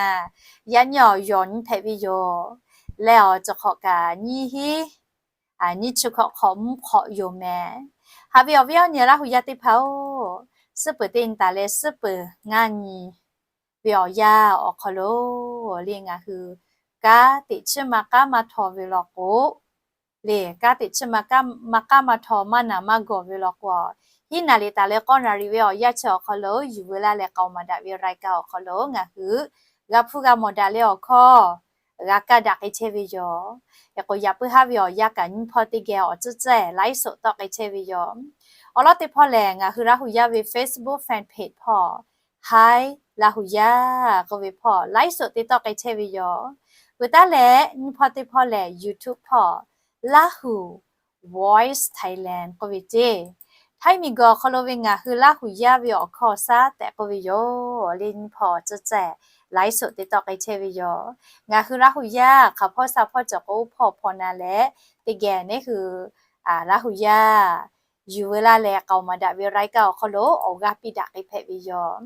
yaꞈ nyi awˬ yawˬ nyi hpehꞈ ve yoˬ. Leh awˬ cawˬ hk'awꞈ kaꞈ nyiˇ hinˉ nyiˇ chi hkawꞈ hk'awꞈ mvuhˇ hk'awꞈ yoˬ mehˍ. Haꞈ ve awˬ viˉ awˬ nyi Laˇ huˍ yaˇ teˇ hpaˍ-oˬ, suhˉ peuˬ teˇ nyi taˍ leh suhˉ peuˬ ngaˇ nyi ve awˬ yanˇ awˬ hk'aw lo le ngaˬ hui kanˉ teꞈ chiˉ ma k'aˉ maˇ htaw ve law k'o, le kanˉ teꞈ chiˉ ma k'aˉ maˇ htaw maˇ naˍ maˇ gawˬ ve law k'o, hiˉ naˍ riˍ taˍ leh k'awˇ naˍ riˍ ve awˬ yanˇ chi awˬ hk'aw lo yuˬ veu laˇ leh k'aoˍ maˍ daꞈ ve raiˍ kaˇ awˬ hk'aw lo ngaˬ hui g'a hpuˇ g'a mawˬ daꞈ leh awˬ hkawˇ g'a kaˇ daꞈ k'ai chehˇ ve yoˬ. Hk'e k'o yaꞈ puiˉ haˉ ve awˬ yanˇ kaꞈ nyiˇ hpawˇ teˇ geh awˬ tcuhˉ tcuhˉ laiˉ suhˍ tawˆ k'ai chehˇ ve yoˬ. Awˬ lawn teˇ hpawˇ lehˬ ngaˬ hui Laˇ huˍ yaˇ ve Facebook fan page hpawˇ Htaiˇ Laˇ huˍ yaˇ k'oˆ ve hpawˇ laiˉ suhˍ te tawˆ k'ai chehˇ ve yoˬ. Peuˬ taˉ leh nyiˇ hpawˇ teˇ hpawˇ lehˬ YouTube hpawˇ Laˇ huˍ Voice Thailand k'oˆ ve ceˇ. Htaiˇ miˬguiˬ awˬ hk'aw lo ve ngaˬ hui Laˇ huˍ yaˇ ve awˬ hkawˇ awˬ shaˉ tehꞈ k'oˆ ve yoˬ. Le nyiˇ hpawˇ awˬ tcuhˉ tcuhˉ laiˉ suhˍ te tawˆ k'ai chehˇ ve yoˬ. Ngaˬ hui Laˇ huˍ yaˇ hk'aˬ hpawˇ sha hpawˇ cawˬ k'o oˇ hpawˇ hpawˇ na leh teˇ geh neˉ hui Laˇ huˍ yaˇ yuˬ veu laˇ leh k'aoˍ maˍ daꞈ ve raiˍ kaˇ awˬ hk'aw lo awˬ g'aˇ piˇ daꞈ k'ai hpehꞈ ve yoˬ.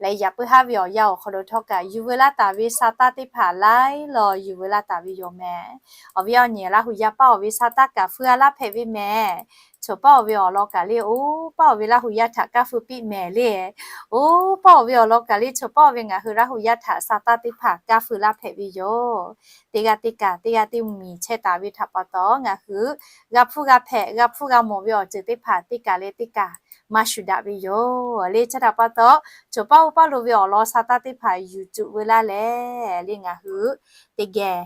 Leh yaꞈ puiˉ haˉ ve awˬ yanˇ awˬ hk'aw lo htawˇ kaꞈ yuˬ veu laˇ taˍ ve sa taˇ teˇ hpaˍ laiˉ law yuˬ veu laˇ taˍ ve yoˬ mehˍ. Awˬ viˉ awˬ nyi Laˇ huˍ yaˇ paˇ-oˬ ve sa taˇ kaꞈ feu a laˇ hpehꞈ ve mehˍ. Choˬ paˇ-oˬ ve awˬ lawn kaꞈ le oˇ paˇ-oˬ ve Laˇ huˍ yaˇ htaꞈ kaˇ feu piˇ mehˍ le. Oˇ paˇ-oˬ ve awˬ lawn kaꞈ le choˬ paˇ-oˬ ve ngaˬ hui Laˇ huˍ yaˇ htaꞈ sa taˇ teˇ hpaˍ kaˇ feu laˇ hpehꞈ ve yoˬ. Teˇ g'aˇ teˇ kaꞈ teˇ g'aˇ teˇ miˬ chehˇ taˍ ve htaꞈ pa taw ngaˬ hui g'a hpuˇ g'a hpehꞈ g'a hpuˇ g'a mawˬ ve awˬ ceuˬ teˇ hpaˍ teˇ kaꞈ leh teˇ kaꞈ maˇ shuˍ daꞈ ve yoˬ. Le chi htaꞈ pa taw choˬ paˇ oˇ paˇ lo ve awˬ lawn sa taˇ teˇ hpaˍ yuˬ tuˬ veu laˇ leh le ngaˬ hui teˇ geh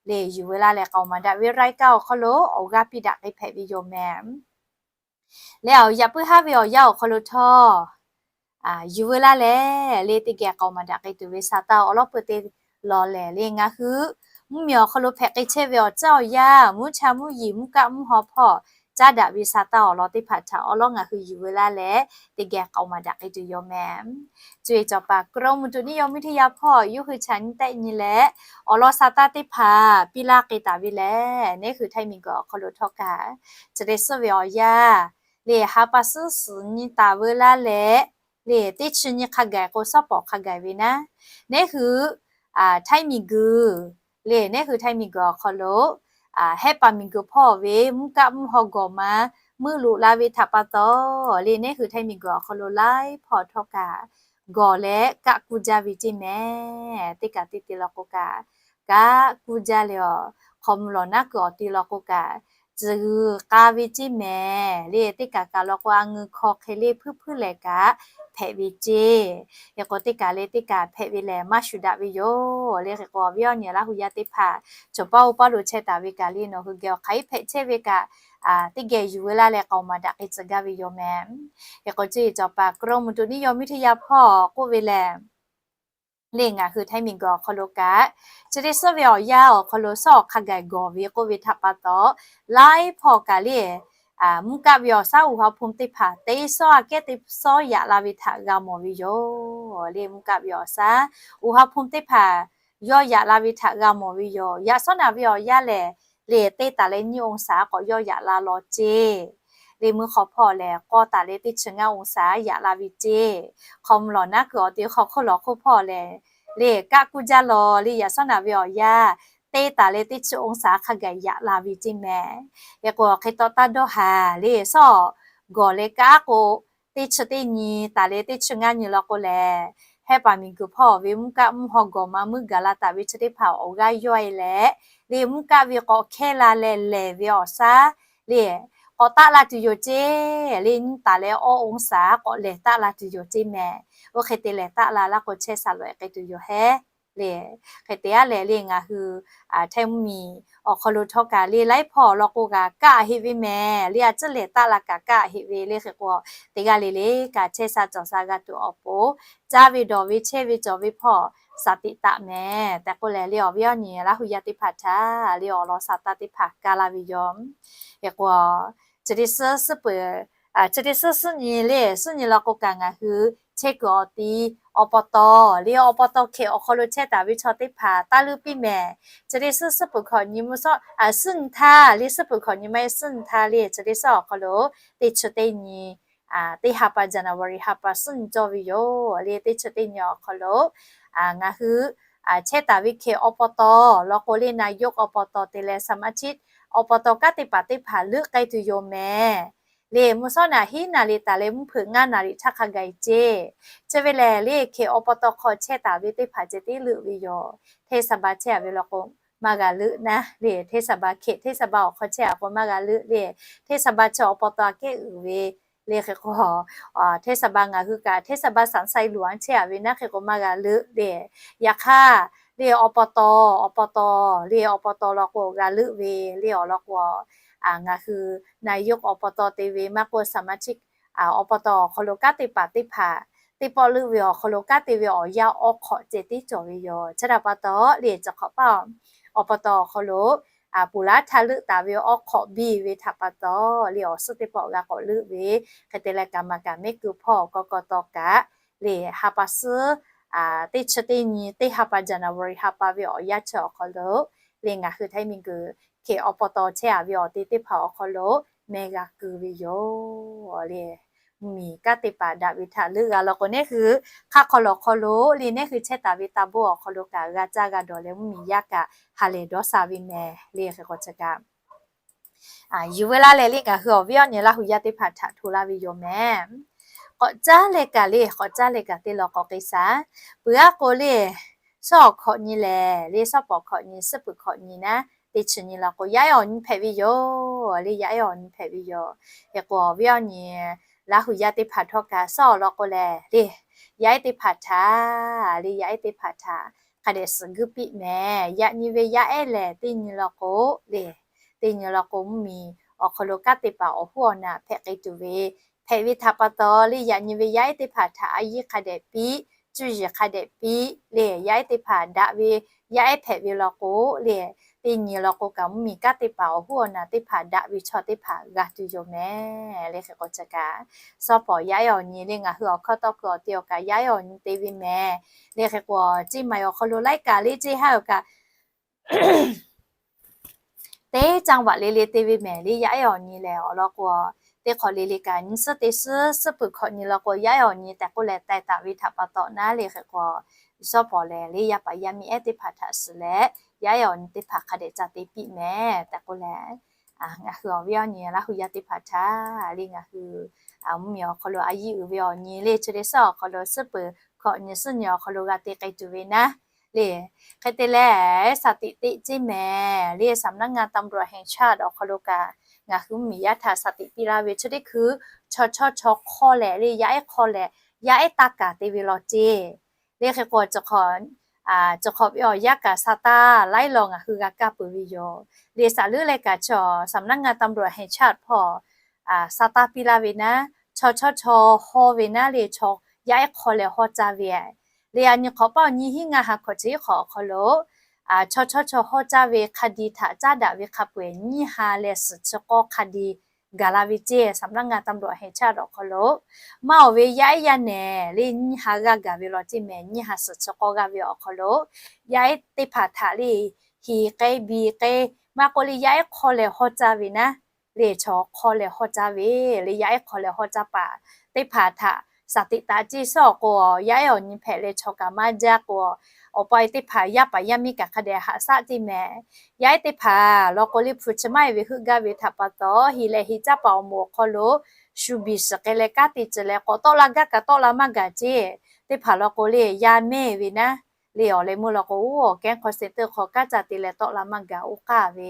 le yuˬ veu laˇ leh k'aoˍ maˍ daꞈ ve raiˍ kaˇ awˬ hk'aw lo awˬ g'aˇ piˇ daꞈ k'ai hpehꞈ ve yoˬ mehˍ. Leh awˬ yaꞈ puiˉ haˉ ve awˬ yanˇ awˬ hk'aw lo htawˇ yuˬ veu laˇ leh le teˇ geh k'aoˍ maˍ daꞈ k'ai tuˬ ve sa taˇ awˬ lawˉ peu te law lehˬ le ngaˬ hui mvuhˇmiˬ awˬ hk'aw lo hpehꞈ k'ai chehˇ ve awˬ tcuhˉ awˬ yanˇ mvuhˇ cha mvuhˇ yiˍ mvuhˇ kaˆ mvuhˇ haw hpawˇ caˉ daꞈ ve sa taˇ awˬ lawn teˇ hpaˍ htaꞈ awˬ lawn ngaˬ hui yuˬ veu laˇ leh teˇ geh k'aoˍ maˍ daꞈ k'ai tuˬ yoˬ mehˍ. Cuˇ yiˍ cawˬ paˍ กรมอุตุนิยมวิทยา hpawˇ yawˇ hui chaꞈ nyi tehˆ nyi leh awˬ lawn sa taˇ teˇ hpaˍ piˇ laˇ k'ai taˍ ve lehˬ neˉ hui Htaiˇ miˬguiˬ awˬ hk'aw lo htawˇ kaꞈ chi te suhˉ ve awˬ yanˇ le ha pa suhˉ suhˍ nyi taˍ veu laˇ leh le teˇ chi nyi hk'a gaˬ k'o suhˉ pawˍ hk'a gaˬ ve naˉ neˉ hui Htaiˇ miˬguiˬ le neˉ hui Htaiˇ miˬguiˬ awˬ hk'aw lo Hehˆ paˍ miˬguiˬ hpawˇ ve mvuhˇ kaˆ mvuhˇ haw gawˬ ma meuˆ loꞈ la ve htaꞈ pa taw le neˉ hui Htaiˇ miˬguiˬ awˬ hk'aw lo laiˉ hpawˇ htawˇ kaꞈ gawˬ leh kaˆ kuˇ jaˇ ve ceˇ mehˍ. Teˇ kaꞈ teˇ te law k'o kaꞈ kaˆ kuˇ jaˇ leh awˬ hk'aw mvuh lawˬ naˉ kuiˬ awˬ ti law k'o kaꞈ tcuh g'uiˬ k'a ve ceˇ mehˍ. Le teˇ kaꞈ kaꞈ law k'o a ngeu hk'aw hk'e le hpuiˇ hpuiˇ lehˬ kaꞈ hpehꞈ ve ceˇ. Hk'e k'o teˇ kaꞈ le teˇ kaꞈ hpehꞈ ve lehˬ maˇ shuˍ daꞈ ve yoˬ. Le hk'e k'o awˬ viˉ awˬ nyi Laˇ huˍ yaˇ teˇ hpaˍ choˬ paˇ oˇ paˇ lo chehˇ taˍ ve kaꞈ le nawˬ hui geh awˬ hk'aˬ hk'e hpehꞈ chehˇ ve kaꞈ teˇ geh yuˬ veu laˇ leh k'aoˍ maˍ daꞈ k'ai tcuh gaˇ ve yoˬ mehˍ. Hk'e k'o cuˇ yiˍ cawˬ paˍ กรมอุตุนิยมวิทยา hpawˇ k'oˆ ve lehˬ le ngaˬ hui Htaiˇ miˬguiˬ awˬ hk'aw lo kaꞈ chi te suhˉ ve awˬ yanˇ awˬ hk'aw lo suhˉ awˬ hk'a gaˬ gawˬ ve k'oˆ ve htaꞈ pa taw laiˉ hpawˇ kaꞈ le mvuhˇ kaˆ ve awˬ shaˉ อุณหภูมิ teˇ hpaˍ teˇ sawˉ aꞈ kehˉ teˇ sawˉ yaꞈ la ve htaꞈ g'a mawˬ ve yoˬ. Le mvuhˇ kaˆ ve awˬ shaˉ อุณหภูมิ teˇ hpaˍ yawˇ yaꞈ la ve htaꞈ g'a mawˬ ve yoˬ. Yaꞈ shawˉ naꞈ ve awˬ yanˇ lehˬ le teˇ taˍ leh nyiˇ องศา k'awꞈ yawˇ yaꞈ la law ceˇ. Le mvuhˇ hk'aw hpawˇ lehˬ k'awˇ taˍ leh teˇ chi ngaˇ องศา yaꞈ la ve ceˇ. Hk'aw mvuh lawˬ naˉ kuiˬ awˬ te hk'aw hk'oˆ lawˬ hk'oˆ hpawˇ lehˬ le kaˆ kuˇ jaˇ law le yaꞈ shawˉ naꞈ ve awˬ yanˇ teˇ taˍ leh teˇ chi องศา hk'a gaˬ yaꞈ la ve ceˇ mehˍ. Hk'e k'o hk'e taw taˇ dawˇ haˍ le suhˉ gawˬ leh kaˆ k'o teˇ chi teˇ nyi taˍ leh teˇ chi ngaˇ nyi law k'o lehˬ Hehˆ paˍ miˬguiˬ hpawˇ ve mvuhˇ kaˆ mvuhˇ haw gawˬ ma meuˆ gaˬ la taˍ ve chi teˇ hpaˍ awˬ g'aˇ yawˇ e leh le mvuhˇ kaˆ ve k'awꞈ hkehˇ la leh lehˬ ve awˬ shaˉ le k'awꞈ taˆ la tuˬ yoˬ ceˇ. Le nyiˇ taˍ leh awˇ องศา k'awꞈ lehˬ taˆ la tuˬ yoˬ ceˇ mehˍ. Oˇ hk'e te lehˬ taˆ la laˇ k'o chehˇ sha lawꞈ e k'ai tuˬ yoˬ hehˉ. Le, hk'e te a lehˬ le ngaˬ hui htaiˇ mvuhˇmiˬ awˬ hk'aw lo htawˇ kaꞈ le laiˉ hpawˇ awˬ lawn k'o kaꞈ kaˆ heˆ ve mehˍ le, a ciˉ lehˬ taˆ la kaꞈ kaˆ heˆ ve le. Hk'e k'o teˇ g'aˇ le le kaꞈ chehˇ sha cawˬ sha g'a tuˬ awˬ pon, caˇ ve dawˬ ve chehˇ ve cawˬ ve hpawˇ shaˍ tiꞈ taˍ mehˍ tehꞈ k'oˆ leh le awˬ viˉ awˬ nyi Laˇ huˍ yaˇ teˇ hpaˍ htaꞈ le awˬ lawn shaˍ taˇ teˇ hpaˍ kaˇ laˇ ve yoˬ. Hk'e k'o chi teˇ suhˉ suhˉ peuˬ, chi teˇ suhˉ suhˉ nyi le suhˉ nyi law k'o kaꞈ ngaˬ hui chehˇ kuiˬ awˬ ti awˬ pa taw le awˬ pa taw hkeh awˬ hk'aw lo chehˇ taˍ ve chaw teˇ hpaˍ taˇ leuˆ piˇ mehˍ. Chi teˇ suhˉ suhˉ peuˬ hkawꞈ nyi mvuhˇ shawˉ suhˉ nyi htaˇ le suhˉ peuˬ hkawꞈ nyi maˇ heˆ suhˉ nyi htaˇ le chi teˇ suhˉ awˬ hk'aw lo teˇ chi teˇ nyi teˇ ha pa January ha pa suhˉ nyi cawˇ ve yoˬ le. Teˇ chi teˇ nyi awˬ hk'aw lo ngaˬ hui chehˇ taˍ ve hkeh awˬ pa taw law k'o le นายก awˬ pa taw te leh สมาชิก awˬ pa taw kanˉ te paˍ teˇ hpaˍ leuˆ k'ai tuˬ yoˬ mehˍ. Le mvuhˇ shawˉ naˍ hiˉ naˍ riˍ taˍ leh mvuhˇ hpeuꞈ ngaˇ naˍ riˍ htaˇ hk'a gaˬ e ceˇ. Chi ve lehˬ le hkeh awˬ pa taw hk'aw chehˇ taˍ ve teˇ hpaˍ ceh tiˉ leuˆ ve yoˬ. Hteˇ saˍ ba chehˇ a ve law k'o maˇ g'a leuˆ naˉ le, hteˇ saˍ ba hkeh hteˇ saˍ ba awˬ hk'aw chehˇ a k'o maˇ g'a leuˆ le. Hteˇ saˍ ba chi awˬ pa taw aꞈ kehˉ uiˍ ve le hk'e k'o hteˇ saˍ ba ngaˬ hui kaꞈ hteˇ saˍ ba สันทรายหลวง chehˇ a ve naˉ hk'e k'o maˇ g'a leuˆ le. Yaꞈ hk'aˇ le awˬ pa taw awˬ pa taw le awˬ pa taw law k'o g'a leuˆ ve le awˬ lawn k'o ngaˬ hui นายก awˬ pa taw te ve maˇ k'oˆ สมาชิก awˬ pa taw awˬ hk'aw lo kanˉ te paˍ teˇ hpaˍ teˇ pawˆ leuˆ ve awˬ hk'aw lo kanˉ te ve awˬ yanˇ awˬ hk'awꞈ ceh tiˉ cawˬ ve yoˬ. Chi htaꞈ pa taw le chi hk'awꞈ paˇ awˬ pa taw awˬ hk'aw lo ponˬ laˉ htaˇ leuˆ taˍ ve awˬ hk'awꞈ biˇ ve htaꞈ pa taw le awˬ suhˉ teˇ pawˆ g'a k'awꞈ leuˆ ve. Hk'e te leh kaꞈ maˍ kaꞈ mehˆ kuiˬ hpawˇ awˬ kaw kaw taw kaꞈ le ha pa suhˉ teˇ chi teˇ nyi teˇ ha pa January ha pa ve awˬ yanˇ chi awˬ hk'aw lo le ngaˬ hui htaiˇ miˬguiˬ hkeh awˬ pa taw chehˇ a ve awˬ te teˇ hpaˍ awˬ hk'aw lo meh g'a kuˬ ve yoˬ le. Mvuhˇmiˬ kanˉ te paˍ daꞈ ve htaꞈ leuˆ g'a law k'o nehˉ hui hk'aˆ hk'aw lawˬ hk'aw lo le nehˉ hui chehˇ taˍ ve taˇ boˆ awˬ hk'aw lo kaꞈ g'a caˇ g'a dawˬ leh mvuhˇmiˬ yaˇ kaꞈ ha lehˬ dawˇ sha ve mehˍ le hk'e k'o chi kaꞈ yuˬ veu laˇ leh le ngaˬ hui awˬ viˉ awˬ nyi Laˇ huˍ yaˇ teˇ hpaˍ htaꞈ hto laˇ ve yoˬ mehˍ. K'awꞈ caˉ leh kaꞈ le k'awꞈ caˉ leh kaꞈ te lawˬ k'awꞈ k'e shaˍ. Peuˬ aˉ k'o le shawˉ awˬ hkawꞈ nyi lehˬ le shawˉ pawˍ hkawꞈ nyi suhˉ peuˬ hkawꞈ nyi naˉ teˇ chi nyi law k'o yaˇ ehˉ awˬ nyi hpehꞈ ve yoˬ le yaˇ ehˉ awˬ nyi hpehꞈ ve yoˬ. Hk'e k'o awˬ viˉ awˬ nyi Laˇ huˍ yaˇ teˇ hpaˍ htawˇ kaꞈ shawˉ awˬ lawn k'o lehˬ le yaˇ ehˉ teˇ hpaˍ htaꞈ le yaˇ ehˉ teˇ hpaˍ htaꞈ hk'a dehꞈ suhˍ guiˇ piˇ mehˍ. Yaꞈ nyi ve yaˇ ehˉ lehˬ teˇ nyi law k'o le teˇ nyi law k'o mvuhˇmiˬ awˬ hk'aw lo kanˉ te paˍ awˬ hoˉ awˬ naꞈ hpehꞈ k'ai tuˬ ve hpehꞈ ve htaꞈ pa taw le yaꞈ nyi ve yaˇ ehˉ teˇ hpaˍ htaꞈ a yiˇ hk'a dehꞈ piˇ cuˇ yiˍ hk'a dehꞈ piˇ le yaˇ ehˉ teˇ hpaˍ daꞈ ve yaˇ ehˉ hpehꞈ ve law k'o le teˇ nyi law k'o kaꞈ mvuhˇmiˬ kanˉ te paˍ awˬ hoˉ awˬ naꞈ teˇ hpaˍ daꞈ ve chaw teˇ hpaˍ g'a tuˬ yoˬ mehˍ le hk'e k'o chi kaꞈ shawˉ pawˍ yaˇ ehˉ awˬ nyi le ngaˬ hui awˬ hkawˇ tawˇ hkui awˬ te awˬ kaꞈ yaˇ ehˉ awˬ nyi te ve mehˍ le hk'e k'o ceˇ maˍ awˬ hk'aw lo laiˉ kaꞈ le ceˇ haˉ awˬ kaꞈ teˇ caˇ vaꞈ le le te ve mehˍ le yaˇ ehˉ awˬ nyi lehˬ awˬ lawn k'o teˇ hk'awꞈ le le kaꞈ nyi suhˉ teˇ suhˉ suhˉ peuˬ hkawꞈ nyi law k'o yaˇ ehˉ awˬ nyi tehꞈ k'oˆ leh taiˍ taˍ ve htaꞈ pa taw naˉ le hk'e k'o shawˉ pawˍ lehˬ le yaˇ paˍ yaˇ miˇ ehˉ teˇ hpaˍ htaꞈ suhˍ leh yaˇ ehˉ awˬ nyi teˇ hpaˍ hk'a dehꞈ ca te piˇ mehˍ tehꞈ k'oˆ leh ngaˬ hui awˬ viˉ awˬ nyi Laˇ huˍ yaˇ teˇ hpaˍ htaꞈ le ngaˬ hui mvuhˇmiˬ awˬ hk'aw lo a yiˇ uiˍ ve awˬ nyi le chi teˇ suhˉ awˬ hk'aw lo suhˉ peuˬ hkawꞈ nyi suhˉ nyi awˬ hk'aw lo g'a te k'ai tuˬ ve naˉ le. Hk'e te leh shaˍ tiꞈ teˇ ceˇ mehˍ le สำนักงานตำรวจแห่งชาติ awˬ hk'aw lo kaꞈ ngaˬ hui mvuhˇmiˬ yaˇ htaꞈ shaˍ tiꞈ piˇ laˇ ve chi teˇ hkui chaw chawˇ chaw hk'awˇ leh le yaˇ ehˉ hk'awˇ leh yaˇ ehˉ taˇ kaˍ te ve law ceˇ le hk'e k'o chi hk'awꞈ ve awˬ yanˇ kaꞈ sa taˇ laiˉ law ngaˬ hui g'a kaˇ peuˬ ve yoˬ le. Saˍ leuˉ leh kaꞈ chaw สำนักงานตำรวจแห่งชาติ hpawˇ sa taˇ piˇ laˇ ve naˉ chaw chawˇ chaw hawˇ ve naˉ le chaw yaˇ ehˉ hk'awˇ leh hawˇ caˇ ve le a nyi hk'awꞈ paˇ awˬ nyi hiˉ ngaˇ ha hkawꞈ chi hiˉ hk'awꞈ awˬ hk'aw lo chaw chawˇ chaw hawˇ caˇ ve hk'a di htaꞈ caˉ daꞈ ve hk'a peu-eˬ nyiˇ ha leh suhˍ chi k'awˇ hk'a di gaˬ la ve ceˇ สำนักงานตำรวจแห่งชาติ awˬ hk'aw lo maˇ oˬ ve yaˇ ehˉ yaˇ nehˬ le nyiˇ ha g'aˇ gaˬ ve law ceˇ mehˍ. Nyiˇ ha suhˍ chi k'awˇ g'aˇ ve awˬ hk'aw lo yaˇ ehˉ teˇ hpaˍ htaꞈ le hiˍ k'ai biˍ k'ai maˇ k'oˆ le yaˇ ehˉ hk'awˇ leh hawˇ caˇ ve naˉ le chaw hk'awˇ leh hawˇ caˇ ve le yaˇ ehˉ hk'awˇ leh hawˇ caˇ paˍ teˇ hpaˍ htaꞈ shaˍ tiꞈ taˍ ceˇ suhˉ awˬ k'o yaˇ ehˉ awˬ nyi hpehꞈ leh chaw kaꞈ maˇ jaˇ k'o awˬ pa e teˇ hpaˍ yaˇ paˍ yaˇ miˇ kaꞈ hk'a dehꞈ haꞈ shaˆ ceˇ mehˍ. Yaˇ ehˉ teˇ hpaˍ law k'o le hpu chi maˇ e ve heuˆ gaˇ ve htaꞈ pa taw hiˍ leh hiˍ caˇ paˍ awˬ moˍ awˬ hk'aw lo shu biˬ shiˍ k'ai leh kanˉ te ciˬ leh k'awꞈ tawˆ la gaˇ kaꞈ tawˆ la maˇ gaˬ ceˇ. Teˇ hpaˍ law k'o le yaˇ mehˇ ve naˉ le awˬ leh meuˇ law k'o oˇ awˬ kehˉ hk'aw seh teˇ hk'aw kanˉ ca te leh tawˆ la maˇ gaˬ oˇ k'aˇ ve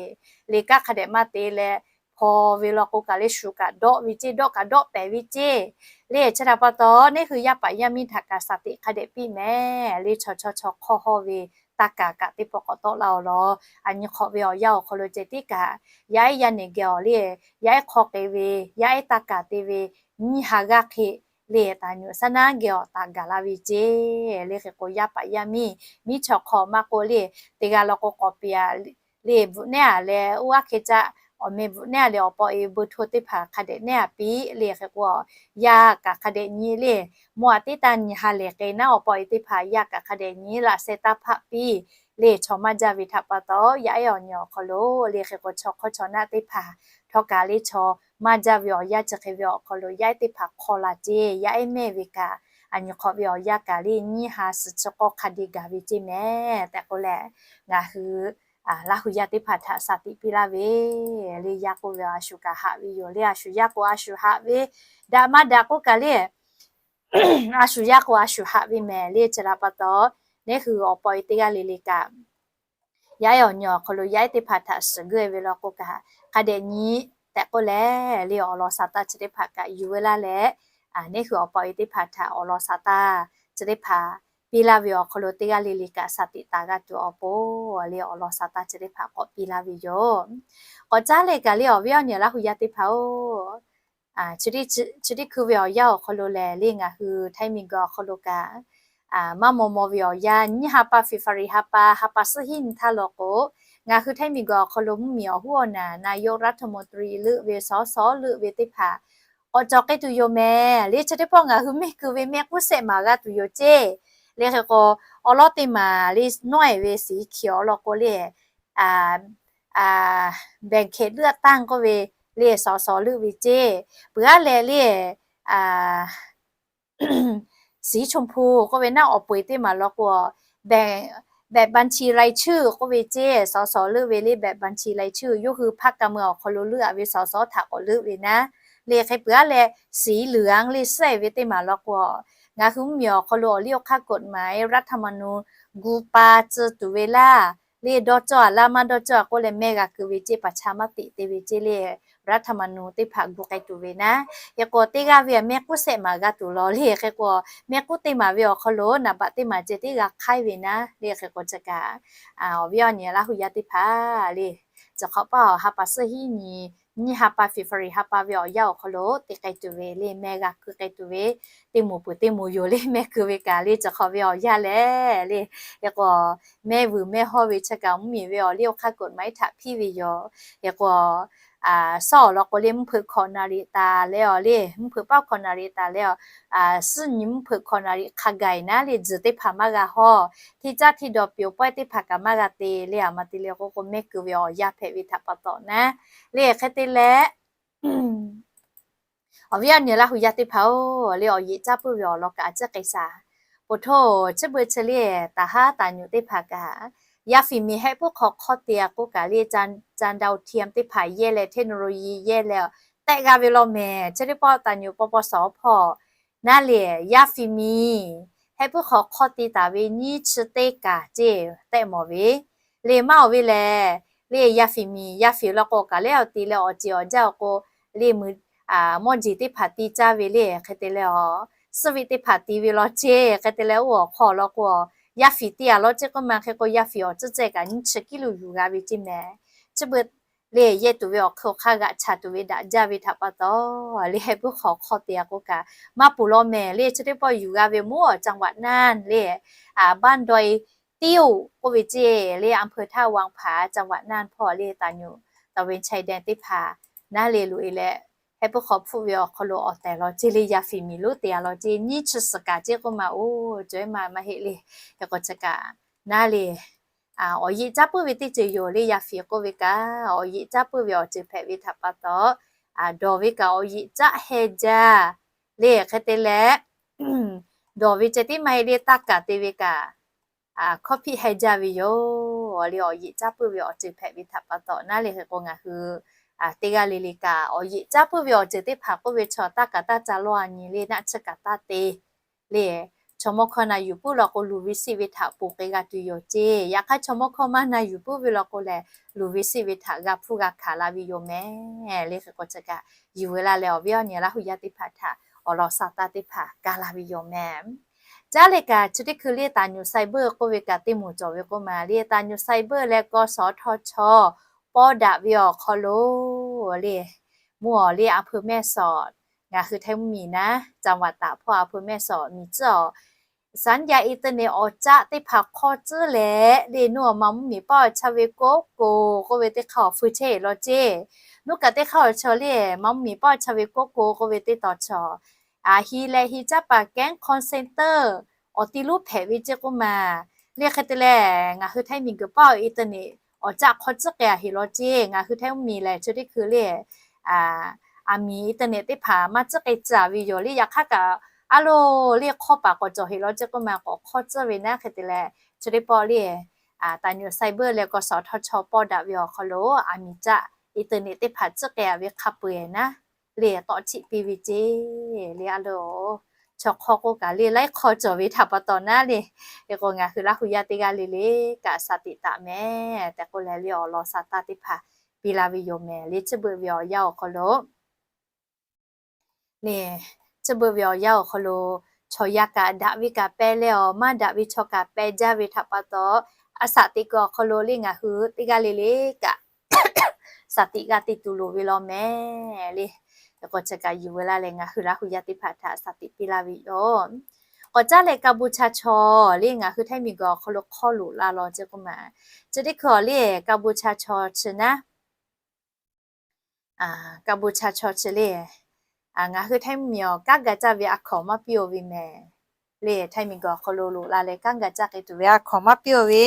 le kanˉ hk'a dehꞈ maˇ te leh k'aw ve law k'o kaꞈ le shu kaꞈ dawˆ ve ceˇ, dawˆ kaꞈ dawˆ pehˍ ve ceˇ. Le chi htaꞈ pa taw, neˇ hui yaˇ paˍ yaˇ miˇ htaꞈ kaꞈ shaˍ tiꞈ hk'a dehꞈ piˇ mehˍ. Le chaw chaw chaw hk'awˇ hawˇ ve taˇ kaˍ kaꞈ teˇ pawˆ k'awꞈ tawˆ laˇ-oˬ law. A nyi hk'awꞈ ve awˬ yanˇ awˬ hk'aw lo ceh tiˉ kaꞈ, yaˇ ehˉ yaˇ nehˬ geh awˬ le, yaˇ ehˉ hk'aw k'ai ve, yaˇ ehˉ taˇ kaˍ te ve nyiˇ ha g'aˇ hk'e le taˍ nyi saˉ naˉ geh awˬ taˍ gaˬ la ve ceˇ. Le hk'e k'o, yaˇ paˍ yaˇ miˇ, miˇ chaw hk'aw maˇ k'oˆ le, teˇ g'aˇ law k'o k'awꞈ piˇ-a le, bvuhꞈ nehˉ-a leh oˇ aˉ hk'e caˆ awˬ meh bvuhꞈ nehˉ-a leh awˬ paw e bon htoˇ teˇ hpaˍ hk'a dehꞈ nehˉ-a piˇ le. Hk'e k'o, yaˇ kaꞈ hk'a dehꞈ nyi le, mawˇ aꞈ teˇ taˇ nyi ha lehˬ k'e naˉ awˬ paw e teˇ hpaˍ yaˇ kaꞈ hk'a dehꞈ nyi laꞈ sheh taˇ hpaˆ piˇ le. Chaw maˇ jaˇ ve htaꞈ pa taw, yaˇ ehˉ awˬ nyi awˬ hk'aw lo le hk'e k'o, chaw hk'awˇ chaw naˆ teˇ hpaˍ htawˇ kaꞈ le chaw maˇ jaˇ ve awˬ yanˇ chi hk'e ve awˬ hk'aw lo yaˇ ehˉ teˇ hpaˍ hk'aw la ceˇ. Yaˇ ehˉ mehˇ ve kaꞈ, a nyi hk'awꞈ ve awˬ yanˇ kaꞈ le nyiˇ ha suhˍ chi k'awˇ hk'a de gaˬ ve ceˇ mehˍ tehꞈ k'oˆ leh, ngaˬ hui Laˇ hu yaˇ teˇ hpaˍ htaꞈ shaˍ tiꞈ piˇ laˇ ve le. Yaˇ k'oˆ ve a shu kaꞈ haꞈ ve yoˬ le. A shu yaˇ k'o a shu haꞈ ve, daꞈ maˇ daꞈ k'oˆ kaꞈ le, a shu yaˇ k'o a shu haꞈ ve mehˍ le. Chi htaꞈ pa taw, neˇ hui awˬ paw e teˇ g'aˇ le le kaꞈ, yaˇ ehˉ awˬ nyi awˬ hk'aw lo yaˇ ehˉ teˇ hpaˍ htaꞈ shiˍ guˇ e ve law k'o kaꞈ, hk'a dehꞈ nyi tehꞈ k'oˆ leh le, awˬ lawn shaˍ taˇ chi teˇ hpaˍ kaꞈ yuˬ ve laˇ leh, neˇ hui awˬ paw e teˇ hpaˍ htaꞈ awˬ lawn shaˍ taˇ chi teˇ hpaˍ piˇ laˇ ve awˬ hk'aw lo teˇ g'aˇ le le kaꞈ shaˍ tiꞈ taˍ g'a tuˬ awˬ pon le, awˬ lawn shaˍ taˇ chi teˇ hpaˍ k'awꞈ piˇ laˇ ve yoˬ. K'awꞈ caˉ leh kaꞈ le, awˬ viˉ awˬ nyi Laˇ hu yaˇ teˇ hpaˍ-oˬ, chi teˇ hkui ve awˬ yanˇ awˬ hk'aw lo lehˬ le, ngaˬ hui Htaiˇ miˬguiˬ awˬ hk'aw lo kaꞈ maˇ maw maw ve awˬ yanˇ, nyiˇ ha pa February ha pa, ha pa suhˉ hiˉ nyi htaˇ law k'o, ngaˬ hui Htaiˇ miˬguiˬ awˬ hk'aw lo mvuhˇmiˬ awˬ hoˉ awˬ naˍ นายกรัฐมนตรี leuˆ ve สส leuˆ ve teˇ hpaˍ k'awꞈ cawˬ k'ai tuˬ yoˬ mehˍ le. Chi teˇ pawˆ ngaˬ hui mehˆ keu ve mehˆ k'uˉ shehˆ maˍ g'a tuˬ yoˬ ceˇ. Le hk'e k'o, awˬ lawˉ teˇ maˬ le nawˉ-e ve สีเขียว awˬ lawn k'o le, แบ่งเขตเลือกตั้ง k'oˆ ve le สส leuˆ ve ceˇ. Peuˬ aˉ leh le สีชมพู k'oˆ ve naˉ awˬ peu eˬ teˇ maˬ law k'o, แบบบัญชีรายชื่อ k'oˆ ve ceˇ. สส leuˆ ve le แบบบัญชีรายชื่อ yawˇ hui พรรคการเมือง awˬ hk'aw lo leuˆ-a ve สส htaꞈ k'awꞈ leuˆ ve naˉ. Le hk'e peuˬ aˉ leh สีเหลือง le suhˉ-e ve teˇ maˬ law k'o, ngaˬ hui mvuhˇmiˬ awˬ hk'aw lo awˬ liˇ awˬ hk'aˇ กฎหมายรัฐธรรมนูญ gu pa tcuh tuˬ ve laˇ. Le dawˇ cawˇ-a laˇ maˇ dawˇ cawˇ-a k'oˆ leh mehˆ g'a keu ve ceˇ, ประชามติ te ve ceˇ le, รัฐธรรมนูญ teˇ hpaˍ gu k'ai tuˬ ve naˉ. Hk'e k'o, teˇ g'aˇ ve mehˆ k'uˉ shehˆ maˍ g'a tuˬ law le. Hk'e k'o, mehˆ k'uˉ teˇ maˬ ve awˬ hk'aw lo naˍ baꞈ teˇ maˬ ceh tiˉ g'a hk'aiˉ ve naˉ. Le hk'e k'o, chi kaꞈ awˬ viˉ awˬ nyi Laˇ hu yaˇ teˇ hpaˍ le, chi hk'awꞈ paˇ awˬ ha pa suhˉ hiˉ nyi, nyiˇ ha pa February ha pa ve awˬ yanˇ awˬ hk'aw lo te k'ai tuˬ ve le, mehˆ g'a keu k'ai tuˬ ve, teˇ moˍ peuˬ teˇ moˍ yoˬ le, mehˆ keu ve kaꞈ le, chi hk'awꞈ ve awˬ yanˇ lehˬ le. Hk'e k'o, mehˆ vuiˬ mehˆ hawˇ ve chi kaꞈ mvuhˇmiˬ ve awˬ liˇ awˬ hk'aˇ กฎหมาย htaꞈ hpiˇ ve yoˬ. Hk'e k'o, suhˉ awˬ lawn k'o le, mvuhˇ hpeuꞈ hkawꞈ naˍ riˍ taˍ leh awˬ le, mvuhˇ hpeuꞈ paˆ hkawꞈ naˍ riˍ taˍ leh awˬ, suhˉ nyi mvuhˇ hpeuꞈ hkawꞈ naˍ riˍ hk'a gaˬ-e naˉ le, tzuhˬ teˇ hpaˍ maˇ g'a hawˇ, hteˇ caˇ hteˇ dawˬ pyawˬ pawehˇ teˇ hpaˍ kaꞈ maˇ g'a te le. A ma te le k'o k'o, mehˆ keu ve awˬ yanˇ hpehꞈ ve htaꞈ pa taw naˉ le. Hk'e te leh, awˬ viˉ awˬ nyi Laˇ hu yaˇ teˇ hpaˍ-oˬ le, awˬ yeꞈ caˉ puiˇ ve awˬ lawn kaꞈ a ciˉ k'ai shaˍ. Poˬ htoˇ chi beuꞈ chi le, taˍ haˉ taˍ nyuꞈ teˇ hpaˍ kaꞈ, yaˇ fiˍ miˬ hehˆ puiˉ hk'aw hk'awˇ te-a k'oˆ kaꞈ le, จานดาวเทียม teˇ hpaˍ yehˇ leh, technology yehˇ leh, tehˆ g'a ve law mehˍ. Chi teˇ pawˆ taˍ nyuꞈ paw paw shawˍ hpawˇ naˉ le, yaˇ fiˍ miˬ hehˆ puiˉ hk'aw hk'awˇ te taˍ ve nyiˇ chi teˇ kaꞈ ceˇ tehˆ mawˬ ve le. Maˇ awˬ ve lehˬ le, yaˇ fiˍ miˬ yaˇ fiˍ law k'o kaꞈ lehˬ, awˬ te leh awˬ ceˬ awˬ jaˇ awˬ k'o le, mvuhˇ mawˇ jeˬ teˇ hpaˍ te caˇ ve le. Hk'e te leh awˬ, suhˉ veˆ teˇ hpaˍ te ve law ceˇ. Hk'e te leh oˇ awˬ hk'aw law k'o, yaˇ fiˍ te-a law ceˇ k'oˆ ma. Hk'e k'o, yaˇ fiˍ awˬ tcuhˉ cehˇ kaꞈ nyiˇ chi kiˉ lo yuˬ g'a ve ceˇ mehˍ. Chi beuꞈ le, yehˇ tuˬ ve awˬ hk'e awˬ hk'aˇ g'aꞈ chaꞈ tuˬ ve daꞈ jaˇ ve htaꞈ pa taw le, hehˆ puiˉ hk'aw hk'awˇ te-a k'oˆ kaꞈ maˇ puˬ law mehˍ le. Chi teˇ pawˆ yuˬ g'a ve mvuhˇ awˬ จังหวัดน่าน le, บ้านดอยติ้ว k'oˆ ve ceˇ le, อำเภอท่าวังผา จังหวัดน่าน hpawˇ le, taˍ nyuꞈ ตะเวนชายแดน teˇ hpaˍ naˉ le loꞈ-e leh, hehˆ puiˉ hk'aw hpfuhˆ ve awˬ hk'aw lo awˬ tehˬ law ceˇ le, yaˇ fiˍ miˬ lonˉ te-a law ceˇ, nyiˇ chi suhˍ kaꞈ ceˇ k'oˆ ma. Oˇ, cawˬ-e ma maˇ heˆ le. Hk'e k'o, chi kaꞈ naˉ le, awˬ yeꞈ caˉ puiˇ ve teˇ ceuˬ yoˬ le. Yaˇ fiˍ k'oˆ ve kaꞈ awˬ yeꞈ caˉ puiˇ ve awˬ ceuˬ hpehꞈ ve htaꞈ pa taw, dawˬ ve kaꞈ awˬ yeꞈ caˉ heh jaˇ le. Hk'e te leh, dawˬ ve ceh tiˉ maˇ heˆ le, taˇ kaˍ te ve kaꞈ hkawˇ hpiˆ heh jaˇ ve yoˬ le. Awˬ yeꞈ caˉ puiˇ ve awˬ ceuˬ hpehꞈ ve htaꞈ pa taw naˉ le. Hk'e k'o, ngaˬ hui teˇ g'aˇ le le kaꞈ awˬ yeꞈ caˉ puiˇ ve awˬ ceuˬ teˇ hpaˍ k'oˆ ve chaw, taˇ kaˍ taˇ ca lawˇ-a nyi le, naˆ tsuhˇ kaꞈ taˇ te le, chaw mawˇ hkawˇ na yuˬ puiˉ law k'o, luˬ ve siˆ ve htaꞈ ponˬ k'ai g'a tuˬ yoˬ ceˇ. Yaꞈ hk'aˇ chaw mawˇ hkawˇ maˇ na yuˬ puiˉ ve law k'o lehˬ, luˬ ve siˆ ve htaꞈ g'a hpuˇ g'a hkanˍ la ve yoˬ mehˍ. Le hk'e k'o chi kaꞈ yuˬ ve laˇ leh awˬ viˉ awˬ nyi Laˇ hu yaˇ teˇ hpaˍ htaꞈ awˬ lawn sha taˇ teˇ hpaˍ kaˇ la ve yoˬ mehˍ. Caˉ leh kaꞈ chi teˇ hkui le ตำรวจไซเบอร์ k'oˆ ve kaꞈ teˇ moˍ cawˬ ve k'oˆ ma le ตำรวจไซเบอร์ leh กสทช pawˇ daꞈ ve awˬ hk'aw lo le, mvuhˇ awˬ le อำเภอแม่สอด, ngaˬ hui Htaiˇ mvuhˇmiˬ naˉ จังหวัดตาก hpawˇ อำเภอแม่สอด miˬ tcuhˉ awˬ สัญญาณอินเทอร์เน็ต awˬ caˆ teˇ hpaˍ hk'awˇ tcuhˉ leh le, nuˇ awˬ ma mvuhˇmiˬ paˇ awˬ chaw ve k'oˆ k'o k'oˆ ve teˇ hk'aˇ awˬ feu chehˇ e law ceˇ. Nuˇ kaꞈ teˇ hk'aˇ awˬ chaw le, ma mvuhˇmiˬ paˇ awˬ chaw ve k'oˆ k'o k'oˆ ve teˇ taw chaw, a hi leh hi caˉ paˍ แก๊ง call center awˬ ti lonˉ hpehꞈ ve ceˇ k'oˆ ma. Le hk'e te leh, ngaˬ hui Htaiˇ miˬguiˬ paˇ awˬ internet awˬ caˆ hk'awˇ tcuhˉ k'ai a heˍ law ceˇ. Ngaˬ hui Htaiˇ mvuhˇmiˬ lehˬ chi teˇ hkui le, a miˬ internet teˇ hpaˍ maˇ tcuhˉ k'ai tcuhˉ a ve yoˬ le. Yaꞈ hk'aˇ kaꞈ a loˬ le hk'awˇ paˍ k'awꞈ cawˬ heˍ law ceˇ k'oˆ ma, k'awꞈ hk'awˇ tcuhˉ ve naˉ hk'e te leh, chi teˇ pawˆ le ตำรวจไซเบอร์ leh กสทช pawˇ daꞈ ve awˬ hk'aw lo a miˬ caˆ internet teˇ hpaˍ tcuhˉ k'ai a ve hk'a peu eˬ naˉ le tawˆ chiˆ piˇ ve ceˇ. Le a loˬ, chaw hk'awˇ k'oˆ kaꞈ le laiˉ hk'awˇ cawˬ ve htaꞈ pa taw naˉ le, hk'e k'o ngaˬ hui Laˇ hu yaˇ teˇ g'aˇ le le kaꞈ shaˍ tiꞈ taˍ mehˍ tehꞈ k'oˆ leh le awˬ lawn sha taˇ teˇ hpaˍ piˇ la ve yoˬ mehˍ. Le chi beuꞈ ve awˬ yanˇ awˬ hk'aw lo le, chi beuꞈ ve awˬ yanˇ awˬ hk'aw lo chaw yaˇ kaꞈ daꞈ ve kaꞈ peh leh awˬ maˇ daꞈ ve chaw kaꞈ peh jaˇ ve htaꞈ pa taw, a shaˍ tiꞈ kuiˬ awˬ hk'aw lo le ngaˬ hui teˇ g'aˇ le le kaꞈ shaˍ tiꞈ g'a te tuˬ loˍ ve law mehˍ le. Hk'e k'o chi kaꞈ yuˬ ve laˇ leh ngaˬ hui Laˇ hu yaˇ teˇ hpaˍ htaꞈ shaˍ tiꞈ piˇ laˇ ve yoˬ. K'awꞈ caˉ leh กัมพูชา chaw le ngaˬ hui Htaiˇ miˬguiˬ awˬ hk'aw lo hk'awˇ loꞈ la law ceˇ k'oˆ ma. Chi teˇ hkui awˬ le กัมพูชา chaw chi naˉ กัมพูชา chaw chi le, ngaˬ hui Htaiˇ mvuhˇmiˬ awˬ kanˉ ga caˇ ve a hkawnˍ maˇ piˇ-oˬ ve mehˍ. Le Htaiˇ miˬguiˬ awˬ hk'aw lo loꞈ la leh kanˉ ga caˇ k'ai tuˬ ve a hkawnˍ maˇ piˇ-oˬ ve.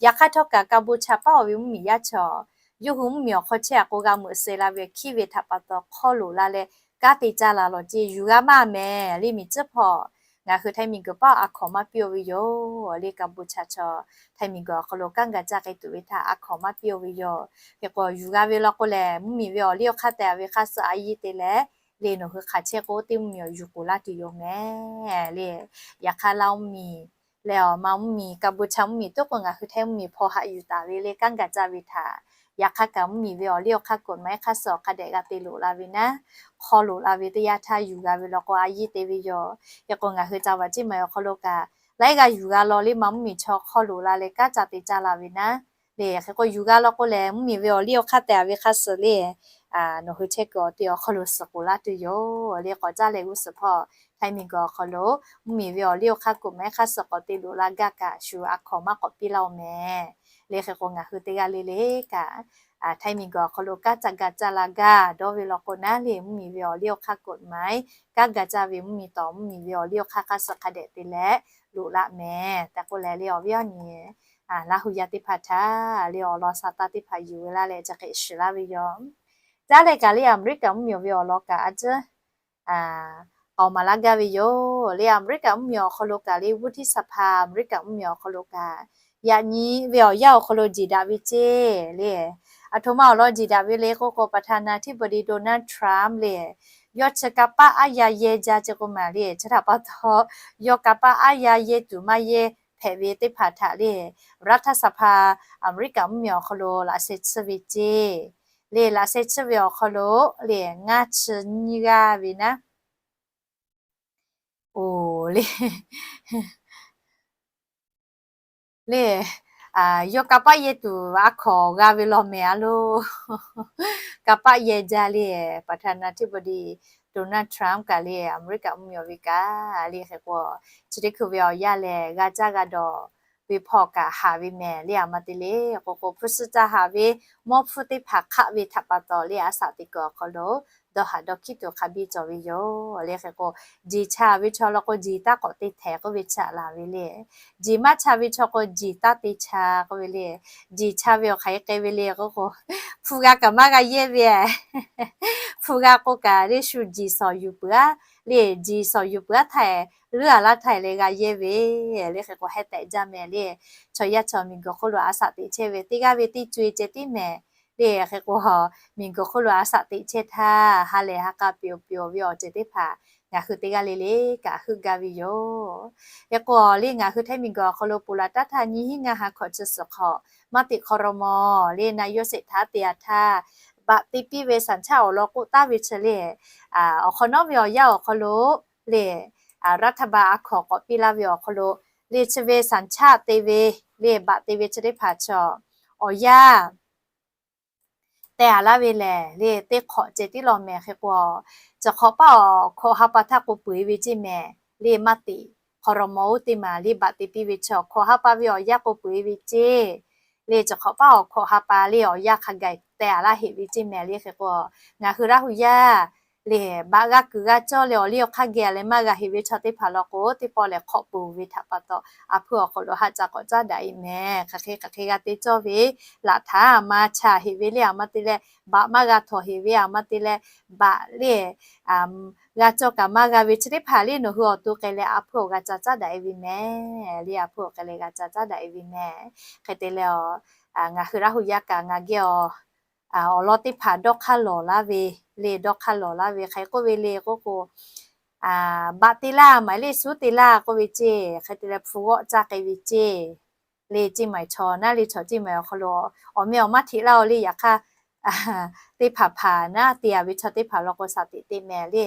Yaꞈ hk'aˇ htawˇ kaꞈ กัมพูชา paˇ awˬ ve mvuhˇmiˬ yaˇ chaw, yawˇ hui mvuhˇmiˬ awˬ hk'aw chehˇ a k'o g'a meuꞈ suh la ve hkiˉ ve htaꞈ pa taw hk'awˇ loꞈ la leh kanˉ te caˇ la law ceˇ. Yuˬ g'a maˇ mehˍ le miˬ tcuhˉ hpawˇ, ngaˬ hui Htaiˇ miˬguiˬ paˇ a hkawnˍ maˇ piˇ-oˬ ve yoˬ. Le กัมพูชา chaw Htaiˇ miˬguiˬ awˬ hk'aw lo kanˉ ga caˇ k'ai tuˬ ve htaꞈ a hkawnˍ maˇ piˇ-oˬ ve yoˬ. Hk'e k'o yuˬ g'a ve law k'o lehˬ, mvuhˇmiˬ ve awˬ liˇ awˬ hk'aˇ tehꞈ a ve hk'aˇ suh a yiˇ te leh, le nawˬ hui hk'aˬ chehˇ k'o teˇ mvuhˇmiˬ awˬ yuˬ k'oˍ laˇ tuˬ yoˬ mehˍ le. Yaꞈ hk'aˇ Laˇ mvuhˇmiˬ leh awˬ ma mvuhˇmiˬ, กัมพูชา mvuhˇmiˬ tuˉ k'o ngaˬ hui Htaiˇ mvuhˇmiˬ hpaw haꞈ yuˬ taˍ ve le kanˉ ga caˇ ve htaꞈ. Yaꞈ hk'aˇ kaꞈ mvuhˇmiˬ ve awˬ liˇ awˬ hk'aˇ กฎหมาย hk'aˇ suh awˬ hk'a dehꞈ g'a te loꞈ la ve naˉ, hk'awˇ loꞈ la ve teˇ yanˇ htaˇ yuˬ g'a ve law k'o a yiˇ te ve yoˬ. Hk'e k'o ngaˬ hui ca vaꞈ ceˇ maˬ awˬ hk'aw lo kaꞈ laiˉ g'aˇ yuˬ g'a law le ma mvuhˇmiˬ chaw hk'awˇ loꞈ la leh kanˉ ca te caˇ la ve naˉ le. Hk'e k'o yuˬ g'a law k'o lehˬ, mvuhˇmiˬ ve awˬ liˇ awˬ hk'aˇ tehꞈ a ve hk'aˇ suh le nawˬ hui chehˇ kuiˬ awˬ te awˬ hk'aw lo suhˍ k'oˍ laˇ tuˬ yoˬ le. K'awꞈ caˉ leh g'uˇ suhˍ hpawˇ Htaiˇ miˬguiˬ awˬ hk'aw lo mvuhˇmiˬ ve awˬ liˇ awˬ hk'aˇ กฎหมาย hk'aˇ suh k'awꞈ te loꞈ la gaˇ kaꞈ shu a hkawnˍ maˇ k'awꞈ piˇ laˇ-oˬ mehˍ le. Hk'e k'o ngaˬ hui teˇ g'aˇ le le kaꞈ Htaiˇ miˬguiˬ awˬ hk'aw lo kanˉ ca ga caˇ la gaˇ dawˇ ve law k'o naˉ le, mvuhˇmiˬ ve awˬ liˇ awˬ hk'aˇ กฎหมาย kanˉ ga caˇ ve mvuhˇmiˬ tawˍ mvuhˇmiˬ ve awˬ liˇ awˬ hk'aˇ hk'aˇ suh hk'a dehꞈ te leh loꞈ laˆ mehˍ tehꞈ k'oˆ leh le awˬ viˉ awˬ nyi Laˇ hu yaˇ teˇ hpaˍ htaꞈ le awˬ lawn sha taˇ teˇ hpaˍ yuˬ ve laˇ leh chi hk'e shiˍ laˇ ve yoˬ. Caˉ leh kaꞈ le Aˍmeˍriˆkaꞈ mvuhˇmiˬ ve awˬ lawn kaꞈ a ciˉ k'aoˍ maˍ laˇ gaˇ ve yoˬ le. Aˍmeˍriˆkaꞈ mvuhˇmiˬ awˬ hk'aw lo kaꞈ le วุฒิสภา Aˍmeˍriˆkaꞈ mvuhˇmiˬ awˬ hk'aw lo kaꞈ yaꞈ nyi ve awˬ yanˇ awˬ hk'aw lo jiˬ daꞈ ve ceˇ le. Aˬ htoꞈ ma awˬ lawn jiˬ daꞈ ve le k'oˆ k'o ประธานาธิบดี Donald Trump le yawˇ chi kanˇ paˆ aˉ yaˇ yehˇ jaˇ ceˇ k'oˆ ma le. Chi htaꞈ pa taw yawˇ kanˇ paˆ aˉ yaˇ yehˇ tuˬ maˇ yehˇ hpehꞈ ve teˇ hpaˍ htaꞈ le รัฐสภา Aˍmeˍriˆkaꞈ mvuhˇmiˬ awˬ hk'aw lo laꞈ sheh tsuhˇ ve ceˇ le. Laꞈ sheh tsuhˇ ve awˬ hk'aw lo le ngaˇ chi nyiˇ g'aˇ ve naˉ, oˬ le le yawˇ kanˇ paˆ yehˇ tuˬ a hkawnˍ g'a ve law mehˍ a loˬ. Kanˇ paˆ yehˇ jaˇ le ประธานาธิบดี Donald Trump kaꞈ le Aˍmeˍriˆkaꞈ mvuhˇmiˬ ve kaꞈ le. Hk'e k'o chi teˇ hkui ve awˬ yanˇ lehˬ g'a caˇ g'a dawˬ ve hpawˇ kaꞈ haˍ ve mehˍ le. A ma te le k'o k'o hpu suhˆ ca haˍ ve mawˇ hpfuhˇ teˇ hpaˍ hk'aˆ ve htaꞈ pa taw le a shaꞈ teꞈ kuiˬ awˬ hk'aw lo dawˇ haˍ dawˇ hkiˉ tuˬ hk'a biˇ cawˬ ve yoˬ le. Hk'e k'o jiˬ cha ve chaw law k'o jiˬ taˇ k'awꞈ te htehˍ k'oˆ ve chaꞈ laˬ ve le. Jiˬ maˇ cha ve chaw k'o jiˬ taˇ te cha k'oˆ ve le. Jiˬ cha ve awˬ hk'aˬ hk'e k'ai ve le k'o k'o hpu g'a kaꞈ maˇ g'a yehˇ ve hpu g'a k'o kaꞈ le shu jiˬ sawˍ yuˬ peuˬ aˉ le. Jiˬ sawˍ yuˬ peuˬ aˉ htaˇ leuˉ a laˇ htaˇ leh g'a yehˇ ve le. Hk'e k'o heh tehꞈ jaˇ mehˍ le. Chaw yaˇ chaw miˬguiˬ hk'oˆ lo a shaꞈ teꞈ chehˇ ve teˇ g'aˇ ve teˇ co-e ceh tiˉ mehˍ le. Hk'e k'o miˬguiˬ hk'oˆ lo a shaꞈ teꞈ chehˇ htaˇ ha lehˬ ha k'a pyeˬ pyeˬ ve awˬ ceuˬ teˇ hpaˍ ngaˬ hui teˇ g'aˇ le le kaꞈ heuˆ gaˇ ve yoˬ. Hk'e k'o le ngaˬ hui Htaiˇ miˬguiˬ awˬ hk'aw lo ponˬ laˬ taˉ htaˇ nyiˇ hinˉ ngaˇ ha hkawꞈ chi suhˍ hk'awꞈ maˇ teꞈ hk'aw raw mawˬ le na yawˇ sheˍ htaˇ te a htaˇ, baꞈ te piˇ ve สัญชาติ awˬ lawn k'oˆ taˍ ve chi le, awˬ hk'awꞈ nawˉ ve awˬ yanˇ awˬ hk'aw lo le, รัฐบาล a hkawꞈ k'awꞈ piˇ laˇ ve awˬ hk'aw lo le chi ve สัญชาติ te ve le baꞈ te ve chi teˇ hpaˍ chaw awˬ yanˇ teh a laˇ ve lehˬ le teˇ hk'awꞈ ceh tiˉ law mehˍ. Hk'e k'o, chi hk'awꞈ paˇ awˬ hkawꞈ ha pa htaˇ k'o peu eˬ ve ceˇ mehˍ le maˇ teꞈ hk'aw raw mawˬ oˇ teˇ maˬ le baꞈ te piˇ ve chaw hkawꞈ ha pa ve awˬ yanˇ k'o peu eˬ ve ceˇ le chi hk'awꞈ paˇ awˬ hkawꞈ ha pa le awˬ yanˇ hk'a gaˬ teh a laˇ heꞈ ve ceˇ mehˍ le. Hk'e k'o, ngaˬ hui Laˇ huˍ yaˇ le baꞈ g'a kuiˬ g'a cawˇ leh awˬ liˇ awˬ hk'aˇ geh leh maˇ g'a heꞈ ve chaw teˇ hpaˍ law k'o teˇ pawˆ lehˬ hk'awꞈ peuˬ ve htaꞈ pa taw, a hpuˇ awˬ hk'aw lo haˆ ca k'awꞈ caˉ daꞈ e mehˍ. Hk'aˬ hk'e hk'aˬ hk'e g'a te cawˇ ve laꞈ htaꞈ a ma chaꞈ heꞈ ve le a ma te leh, baꞈ maˇ g'a htawnˍ heꞈ ve a ma te leh, baꞈ le g'a cawˇ kaꞈ maˇ g'a ve chi teˇ hpaˍ le nawˬ hui awˬ to k'ai leh a hpuˇ awˬ g'a ca caˉ daꞈ e ve mehˍ le. A hpuˇ awˬ k'ai leh g'a ca caˉ daꞈ e ve mehˍ. Hk'e te leh, ngaˬ hui Laˇ huˍ yaˇ kaꞈ ngaˬ geh awˬ awˬ lawn teˇ hpaˍ dawˇ hk'aˇ lawˬ laˇ ve le, dawˇ hk'aˇ lawˬ laˇ ve hk'e k'oˆ ve le k'oˆ k'o, baꞈ te laˇ maˍ le suhˉ te laˇ k'oˆ ve ceˇ. Hk'e te leh hpu g'awˆ caˇ k'ai ve ceˇ le. Ceˇ maˬ chaw naˉ le chaw ceˇ maˬ awˬ hk'aw lo awˬ meh awˬ maˇ hteꞈ laˇ o le yaꞈ hk'aˇ, teˇ hpaˍ hpaˍ naˉ te a ve chaw teˇ hpaˍ law k'o shaˍ teꞈ te mehˍ le.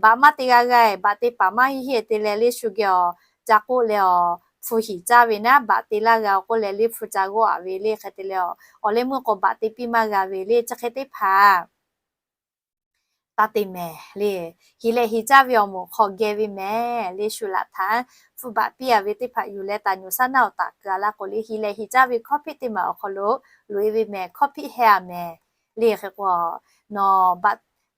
Baꞈ maˇ te g'a g'a, baꞈ te paˍ maˇ heˆ heˆ te leh le shu geh awˬ ca k'oˆ leh awˬ hpu hiˍ caˇ ve naˉ baꞈ te laˇ g'a k'oˆ leh le hpu ca g'awˆ a ve le. Hk'e te leh awˬ leh meuˇ k'o baꞈ te piˇ maˇ g'a ve le chi hk'e teˇ hpaˍ taˇ te mehˍ le. Hiˍ leh hiˍ caˇ ve awˬ moˍ hk'aw geh ve mehˍ le. Shu laꞈ htaꞈ hpu baꞈ piˇ a ve teˇ hpaˍ yuˬ leh taˍ nyuꞈ shaˉ naˆ awˬ taˍ keu a laˇ k'o le hiˍ leh hiˍ caˇ ve hkawˇ hpiˆ teˇ maˬ awˬ hk'aw lo loꞈ e ve mehˍ. Hkawˇ hpiˆ heh a mehˍ le. Hk'e k'o, nawˬ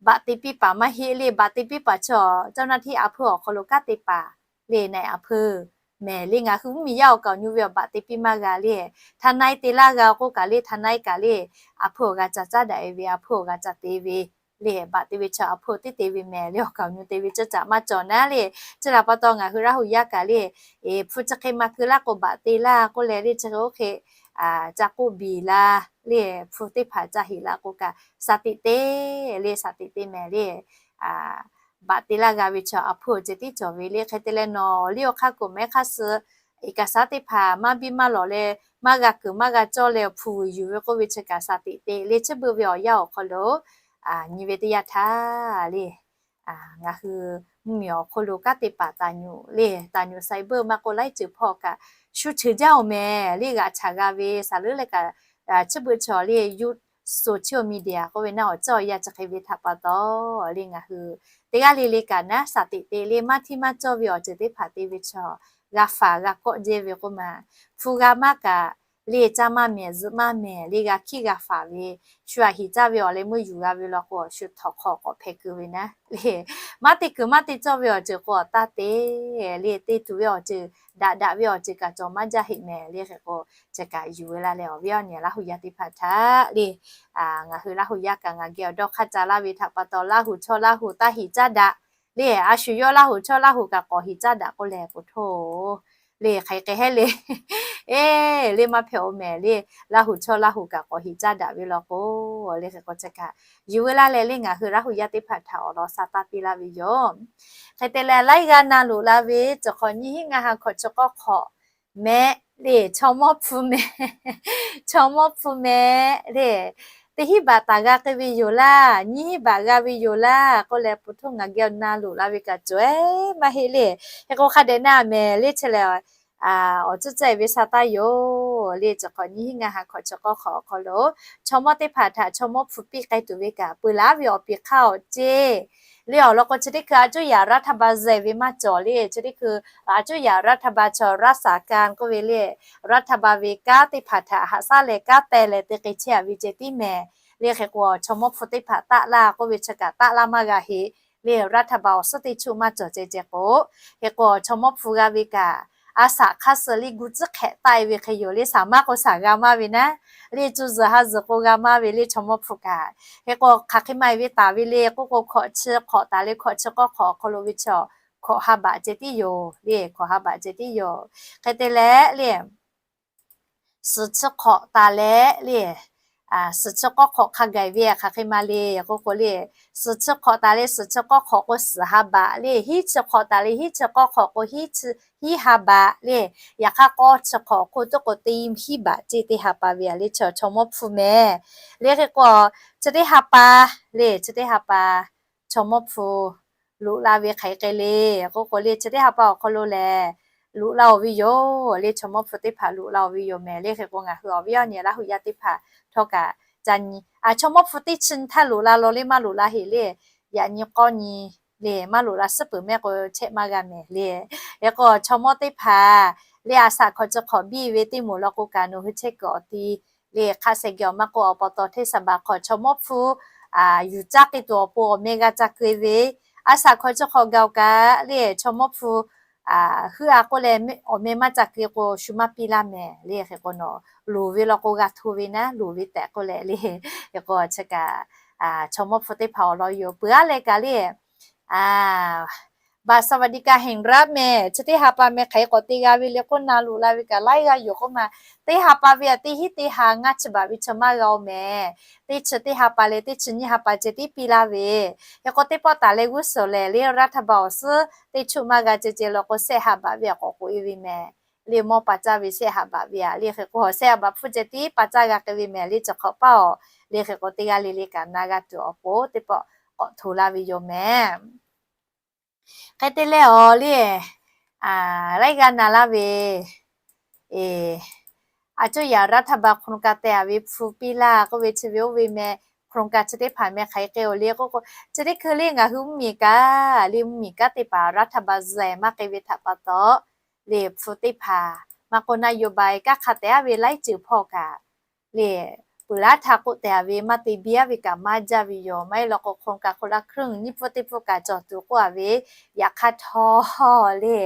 baꞈ te piˇ paˍ maˇ heˆ le, baꞈ te piˇ paˍ chaw เจ้าหน้าที่ a hpuˇ awˬ hk'aw lo kanˉ te paˍ le na a hpuˇ mehˍ le. Ngaˬ hui mvuhˇmiˬ yaˇ awˬ kaoˬ nyu ve awˬ baꞈ te piˇ maˇ g'a le, ทนาย te laˇ g'a k'oˆ kaꞈ le ทนาย kaꞈ le a hpuˇ awˬ g'a ca caˉ daꞈ e ve, a hpuˇ awˬ g'a ca te ve le. Baꞈ te ve chaw a hpuˇ teˇ te ve mehˍ le awˬ kaoˬ nyu te ve ceuˇ caꞈ maˇ cawˬ naˉ le. Chi htaꞈ pa taw ngaˬ hui Laˇ huˍ yaˇ kaꞈ le, hpu chi hk'e maˇ keu laˇ k'o baꞈ te laˇ k'oˆ leh le chi hk'e oˇ hk'e ca k'oˆ biˬ la le. Hpu teˇ hpaˍ ca heˍ la k'o kaꞈ shaˍ teꞈ te le, shaˍ teꞈ te mehˍ le. Baꞈ te laˇ g'a ve chaw a hpuˇ ceh tiˉ cawˬ ve le. Hk'e te leh nawˬ liˇ awˬ hk'aˇ kuiˬ mehˉ hk'aˇ suh เอกสาร teˇ hpaˍ maˇ biˇ maˇ lawˬ leh maˇ g'a kuiˬ maˇ g'a cawˇ leh awˬ hpu vuiˬ yuˬ ve k'oˆ ve chi kaꞈ shaˍ teꞈ te le. Chi beuꞈ ve awˬ yanˇ awˬ hk'aw lo nyi ve teˇ yanˇ htaˇ le, ngaˬ hui mvuhˇmiˬ awˬ hk'oˆ lo kanˉ te paˍ taˍ nyuꞈ le, taˍ nyuꞈ ไซเบอร์ maˇ k'oˆ laiˉ ceuˬ hpawˇ kaꞈ shu cheuˬ jaˇ awˬ mehˍ le. G'aꞈ chaꞈ g'a ve shaˍ leuˉ leh kaꞈ, chi beuꞈ chaw le social media k'oˆ ve naˉ awˬ ceuˬ awˬ yanˇ chi hk'e ve htaꞈ pa taw le ngaˬ hui teˇ g'aˇ le le kaꞈ naˉ shaˍ teꞈ te le. Maˇ hteˇ maˇ cawˇ ve awˬ ceuˬ teˇ hpaˍ te ve chaw g'a faˍ g'a kawˆ jehˇ ve k'oˆ ma, hpu g'a maˇ kaꞈ le caˇ maˇ mehˍ zuhꞈ maˇ mehˍ le g'a hkiˆ g'a faˍ ve shu aꞈ hiˍ caˇ ve awˬ leh meuˇ yuˬ g'a ve law k'o shu htawnˍ hk'aw k'awꞈ hpehꞈ keu ve naˉ le. Maˇ te kuiˬ maˇ te cawˇ ve awˬ ceuˬ k'o awˬ taˇ te le. Te tuˬ ve awˬ ceuˬ daꞈ daꞈ ve awˬ ceuˬ kaꞈ cawˬ maˇ jaˇ heˆ mehˍ le. Hk'e k'o chi kaꞈ yuˬ ve laˇ leh awˬ viˉ awˬ nyi Laˇ huˍ yaˇ teˇ hpaˍ htaꞈ le ngaˬ hui Laˇ huˍ yaˇ kaꞈ ngaˬ geh awˬ dawˇ hk'aˇ ca laˇ ve htaꞈ pa taw Laˇ huˍ chaw Laˇ huˍ taˇ hiˍ caˇ daꞈ le. A shu yawˇ Laˇ huˍ chaw Laˇ huˍ kaꞈ k'awꞈ hiˍ caˇ daꞈ k'oˆ leh k'o htoˇ le hk'aˬ hk'e hehˉ le. Eˬ le maˇ hpehꞈ oˬ mehˍ le. Laˇ huˍ chaw Laˇ huˍ kaꞈ k'awꞈ hiˍ caˇ daꞈ ve law k'o le hk'e k'o chi kaꞈ yuˬ ve laˇ leh le ngaˬ hui Laˇ huˍ yaˇ teˇ hpaˍ htaꞈ awˬ lawn sha taˇ piˇ laˇ ve yoˬ. Hk'e te leh laiˉ g'aˇ na loꞈ la ve cawˬ hk'awꞈ nyiˇ hinˉ ngaˇ ha hkawꞈ chi k'awˇ hk'awꞈ mehˍ le, chaw mawˇ hpu mehˍ, chaw mawˇ hpu mehˍ le. Teˇ hinˉ baꞈ taˍ g'a k'ai ve yoˬ laˇ, nyiˇ hinˉ baꞈ g'a ve yoˬ laˇ k'oˆ leh pu htoˇ ngaˬ geh na loꞈ la ve kaꞈ cawˬ ehˉ maˇ heˆ le. Hk'e k'o hk'a dehꞈ na mehˍ le chi lehˬ awˬ ceuˬ ceh ve sha taˇ yoˬ le. Cawˬ hk'awꞈ nyiˇ hinˉ ngaˇ ha hkawꞈ chi k'awˇ hk'awꞈ awˬ hk'aw lo chaw mawˇ teˇ hpaˍ htaꞈ chaw mawˇ hpu piˇ k'ai tuˬ ve kaꞈ peu laˉ ve awˬ piˍ hk'aˇ awˬ ceˇ le. Awˬ lawn k'o chi teˇ hkui a cuˇ yaꞈ รัฐบาล zehˬ ve maˇ cawˬ le. Chi teˇ hkui a cuˇ yaꞈ รัฐบาล chaw รักษาการ k'oˆ ve le, รัฐบาล ve kanˉ teˇ hpaˍ htaꞈ haꞈ shaˉ leh kanˉ teh leh te k'ai chehˇ a ve ceh tiˉ mehˍ le. Hk'e k'o chaw mawˇ hpu teˇ hpaˍ taˆ laˇ k'oˆ ve chi kaꞈ taˆ laˇ maˇ g'a heˆ le. รัฐบาล awˬ suhˉ teˇ chuˇ maˇ cawˬ ceh ceh k'o, hk'e k'o chaw mawˇ hpu g'a ve kaꞈ a shaꞈ hk'aˇ suh le gu tcuhˉ hk'ehꞈ taˆ e ve hk'e yoˬ le. Shaˍ maˇ k'o shaˍ g'a maˇ ve naˉ le, cuˇ zuhˬ ha zuhˬ k'o g'a maˇ ve le chaw mawˇ hpu kaꞈ. Hk'e k'o hk'aˬ hk'e maˇ e ve taˍ ve le k'oˆ k'o hkawꞈ chi hk'awꞈ taˍ leh hkawꞈ chi k'awˇ hk'awꞈ awˬ hk'aw lo ve chaw hkawꞈ ha baꞈ ceh tiˉ yoˬ le. Hkawꞈ ha baꞈ ceh tiˉ yoˬ. Hk'e te leh le suhˍ chi hk'awꞈ taˍ leh le suhˍ chi k'awˇ hk'awꞈ hk'a gaˬ ve hk'aˬ hk'e ma le k'oˆ k'o le, suhˍ chi hk'awꞈ taˍ leh suhˍ chi k'awˇ hk'awꞈ k'o suhˍ ha baꞈ le, hiˉ chi hk'awꞈ taˍ leh hiˉ chi k'awˇ hk'awꞈ k'o hiˉ chi, hiˉ ha baꞈ le. Yaꞈ hk'aˇ k'awˇ chi hk'awꞈ k'oˆ tuˉ k'o teˇ hiˉ baꞈ ceˇ teˇ ha pa ve a le chaw mawˇ hpu mehˍ. Le hk'e k'o, chi teˇ ha pa le, chi teˇ ha pa chaw mawˇ hpu loꞈ la ve hk'aˬ hk'e le k'oˆ k'o le, chi teˇ ha pa awˬ hk'aw lo lehˬ loꞈ la-oˬ ve yoˬ le. Chaw mawˇ hpu teˇ hpaˍ loꞈ la-oˬ ve yoˬ mehˍ. Le hk'e k'o ngaˬ hui awˬ viˉ awˬ nyi Laˇ huˍ yaˇ teˇ hpaˍ htawˇ kaꞈ ca nyi, a chaw mawˇ hpu teˇ chi nyi htaˇ loꞈ la law le maˇ loꞈ la heˆ le. Yaꞈ nyi k'awˇ nyi le maˇ loꞈ la suhˉ peuˬ mehˆ k'o chehˇ maˇ g'a mehˍ le. Hk'e k'o chaw mawˇ teˇ hpaˍ le a shaꞈ hkawꞈ chi hk'awꞈ biˇ ve teˇ moˍ law k'o kaꞈ nawˬ hui chehˇ kuiˬ awˬ ti le hk'a sheh geh awˬ maˇ k'oˆ awˬ pa taw hteˇ saˍ baˬ hk'awꞈ chaw mawˇ hpu yuˬ caˇ k'ai tuˬ awˬ pon awˬ meh g'a ca keu-e ve, a shaꞈ hkawꞈ chi hk'awꞈ gaˬ-oˬ kaꞈ le chaw mawˇ hpu heuˆ a k'oˆ leh awˬ meh maˇ ca keu k'o shu maˇ piˇ laˇ mehˍ le. Hk'e k'o nawˬ loˍ ve law k'o g'a hto ve naˉ, loˍ ve tehꞈ k'oˆ leh le. Hk'e k'o chi kaꞈ chaw mawˇ hpu teˇ hpaˍ awˬ lawn yoˬ. Peuˬ aˉ leh kaꞈ le บัตรสวัสดิการแห่งรัฐ mehˍ, chi teˇ ha pa mehˍ hk'aˬ hk'e k'awꞈ te g'a ve le k'oˆ na loꞈ la ve kaꞈ laiˉ g'aˇ yoˬ k'oˆ ma. Teˇ ha pa ve a teˇ hinˉ teˇ ha ngaˇ chi baˬ ve chi maˇ g'a-oˬ mehˍ. Teˇ chi teˇ ha pa leh teˇ chi nyiˇ ha pa ceh tiˉ piˇ laˇ ve. Hk'e k'o teˇ pawˆ taˍ leh g'uˇ suhˍ lehˬ le รัฐบาล awˬ suhˉ teˇ chuˆ maˇ g'a ceh ceh law k'o shehˆ ha baˬ ve a k'awꞈ k'oꞈ-e ve mehˍ. Le mawˇ pa caˇ ve shehˆ ha baˬ ve a le. Hk'e k'o shehˆ ha baˬ hpfuhˇ ceh tiˉ pa caˇ g'a k'ai ve mehˍ le chi hk'awꞈ paˇ-oˬ. Le hk'e k'o teˇ g'aˇ le le kaꞈ na g'a tuˬ awˬ pon teˇ pawˆ k'awꞈ hto laˇ ve yoˬ mehˍ. Hk'e te leh awˬ le laiˉ g'aˇ na laˇ ve, a coˇ yaꞈ รัฐบาล โครงการ teh-a ve hpu piˇ laˇ k'oˆ ve chi ve oˇ ve meh, โครงการ chi teˇ hpaˍ meh hk'aˬ hk'e k'ai-oˬ le k'oˆ k'o, chi teˇ hkui le ngaˬ hui mvuhˇmiˬ kaꞈ le mvuhˇmiˬ kanˉ teˇ hpaˍ รัฐบาล zehˬ maˇ k'ai ve htaꞈ pa taw, le hpu teˇ hpaˍ maˇ k'o นโยบาย kanˉ hk'a tehꞈ-a ve laiˉ ceuˬ hpawˇ kaꞈ le peuˬ laˇ htaˇ k'oˆ tehꞈ-a ve maˇ te biˇ-a ve kaꞈ maˇ jaˇ ve yoˬ. Maˇ heˆ law k'o โครงการ คนละครึ่ง nyiˇ pfuhˇ teˇ pfuhˇ kaꞈ cawˬ tuˬ k'oˆ-a ve, yaꞈ hk'aˇ htawˇ le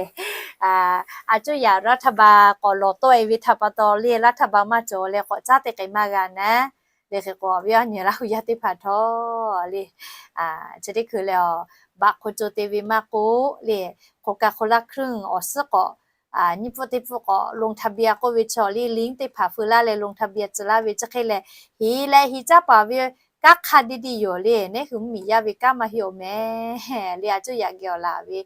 a coˇ yaꞈ รัฐบาล k'awꞈ lawˬ tawˆ-e ve htaꞈ pa taw le รัฐบาล maˇ cawˬ leh k'awꞈ caˉ te k'ai maˇ g'a naˉ. Le hk'e k'o awˬ viˉ awˬ nyi Laˇ huˍ yaˇ teˇ hpaˍ htawˇ le chi teˇ hkui leh a baꞈ hk'o co te ve maˇ k'oˆ le โครงการ คนละครึ่ง awˬ suhˉ k'awꞈ nyiˇ pfuhˇ teˇ pfuhˇ k'awꞈ ลงทะเบียน k'oˆ ve chaw le link teˇ hpaˍ feu laˇ leh ลงทะเบียน tcuh laˇ ve chi hk'e leh heˍ leh heˍ caˇ paˍ ve kanˉ hk'a diˇ diˇ yoˬ le. Neˉ hui mvuhˇmiˬ yaˇ ve kanˉ maˇ heˆ-oˬ mehˍ le. A coˇ yaꞈ geh awˬ laˬ ve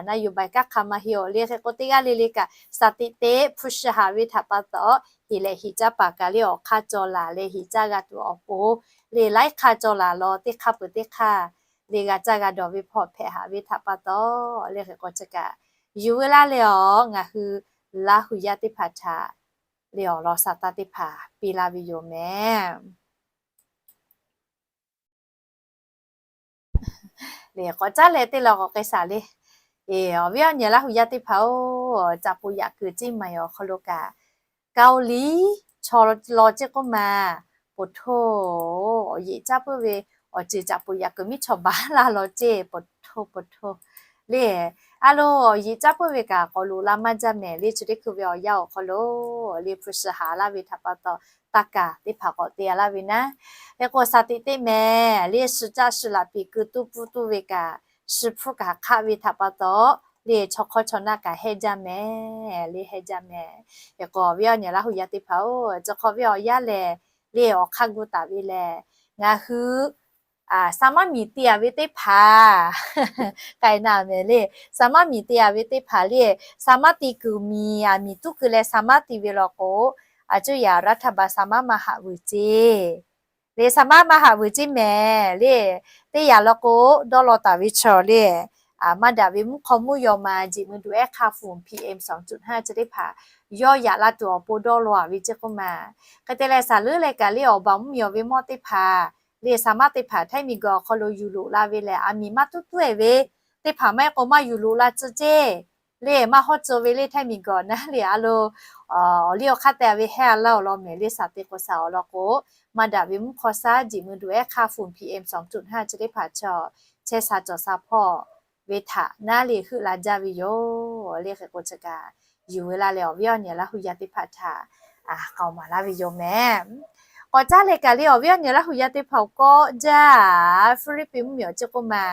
นโยบาย kanˉ hk'a maˇ heˆ-oˬ le. Hk'e k'o teˇ g'aˇ le le kaꞈ สถิติ hpu shi haꞈ ve htaꞈ pa taw heˍ leh heˍ caˇ paˍ kaꞈ le awˬ hk'aˇ caw laˬ leh heˍ caˇ g'a tuˬ awˬ pon le laiˉ hk'aˇ caw laˬ law teˇ hk'aˇ peuˬ teˇ hk'aˇ le g'a caˇ g'a dawˬ ve hpawˇ hpehꞈ haꞈ ve htaꞈ pa taw le hk'e k'o chi kaꞈ yuˬ ve laˇ leh awˬ ngaˬ hui Laˇ huˍ yaˇ teˇ hpaˍ htaꞈ le awˬ lawn สตางค์ teˇ hpaˍ piˇ laˇ ve yoˬ mehˍ. Le k'awꞈ caˉ leh teˇ la k'awꞈ k'ai shaˍ le. Awˬ viˉ awˬ nyi Laˇ huˍ yaˇ teˇ hpaˍ-oˬ, caꞈ poꞈ yaꞈ kuiˬ ceˇ maˬ awˬ hk'aw lo kaꞈ Kaoˇliˍ chaw law ceˇ k'oˆ ma, poˬ htoˇ awˬ yeꞈ caˇ puiˉ ve awˬ ceuˬ caꞈ poꞈ yaꞈ kuiˬ miˉ chaw baˬ laˇ law ceˇ, poˬ htoˇ poˬ htoˇ le. A lo awˬ yeꞈ caˇ puiˉ ve kaꞈ k'awꞈ loꞈ la maˇ jaˇ mehˍ le. Chi teˇ hkui ve awˬ yanˇ awˬ hk'aw lo le hpu shi haꞈ laˇ ve htaꞈ pa taw taˇ kaˍ teˇ hpaˍ k'awꞈ te-a laˇ ve naˉ. Hk'e k'o สถิติ mehˍ le, shi caˆ shi laꞈ piˍ keu tuˇ puˇ tuˇ ve kaꞈ shi hpfuhˇ kaꞈ hk'aˆ ve htaꞈ pa taw le chaw hk'awˇ chaw naˆ kaꞈ hehnˇ jaˇ mehˍ le, hehnˇ jaˇ mehˍ. Hk'e k'o awˬ viˉ awˬ nyi Laˇ huˍ yaˇ teˇ hpaˍ-oˬ, chi hk'awꞈ ve awˬ yanˇ lehˬ le awˬ hk'aˇ gu taˍ ve lehˬ ngaˬ hui sa maˇ miˬ te-a ve teˇ hpaˍ k'ai naˍ mehˍ le. Sa maˇ miˬ te-a ve teˇ hpaˍ le, sa maˇ te kuiˬ miˬ, a miˬ tuˉ keu leh sa maˇ te ve law k'o, a coˇ yaꞈ รัฐบาล sa maˇ maˇ haꞈ vuiˬ ceˇ le, sa maˇ maˇ haꞈ vuiˬ ceˇ mehˍ le. Teˇ yanˇ law k'o dawˇ law taˍ ve chaw le, maˇ daꞈ ve mvuhˇ hk'aw mvuhˇ yaw ma jeꞈ mui duˬ ehˉ hk'aˇ ฝุ่น PM สองจุดห้า chi teˇ hpaˍ yawˇ yaꞈ la tuˬ awˬ pon dawˇ law-a ve ceˇ k'oˆ ma. Hk'e te leh saˍ leuˉ leh kaꞈ le awˬ baˬ mvuhˇ yaw ve mawˇ teˇ hpaˍ le sa maˇ teˇ hpaˍ htaiˇ miˬ guiˬ awˬ hk'aw lo yuˬ loꞈ la ve lehˬ a miˬ maˇ tuˉ tuˉ-e ve teˇ hpaˍ maˇ heˆ k'o maˇ yuˬ loꞈ la tcuh ceˇ le, maˇ hawˉ tcuh ve le htaiˇ miˬ guiˬ naˉ le a lo awˬ liˇ awˬ hk'aˇ te-a ve hehnˇ laˇ awˬ lawn mehˍ le. Sa te k'o sa awˬ lawn k'o maˇ daꞈ ve mvuhˇ hk'aw shaˉ jeꞈ mui duˬ ehˉ hk'aˇ ฝุ่น PM สองจุดห้า chi teˇ hpaˍ chaw chehˇ sha cawˬ sha hpawˇ ve htaꞈ naˉ le heuˆ la jaˇ ve yoˬ le. Hk'e k'o chi kaꞈ yuˬ ve laˇ leh awˬ viˉ awˬ nyi Laˇ huˍ yaˇ teˇ hpaˍ htaꞈ k'aoˍ maˍ laˇ ve yoˬ mehˍ. K'awꞈ caˉ leh kaꞈ le awˬ viˉ awˬ nyi Laˇ huˍ yaˇ teˇ hpaˍ awˬ kawˆ jaˇ Hpiˇliˇpiˆ mvuhˇmiˬ awˬ ceˇ k'oˆ ma,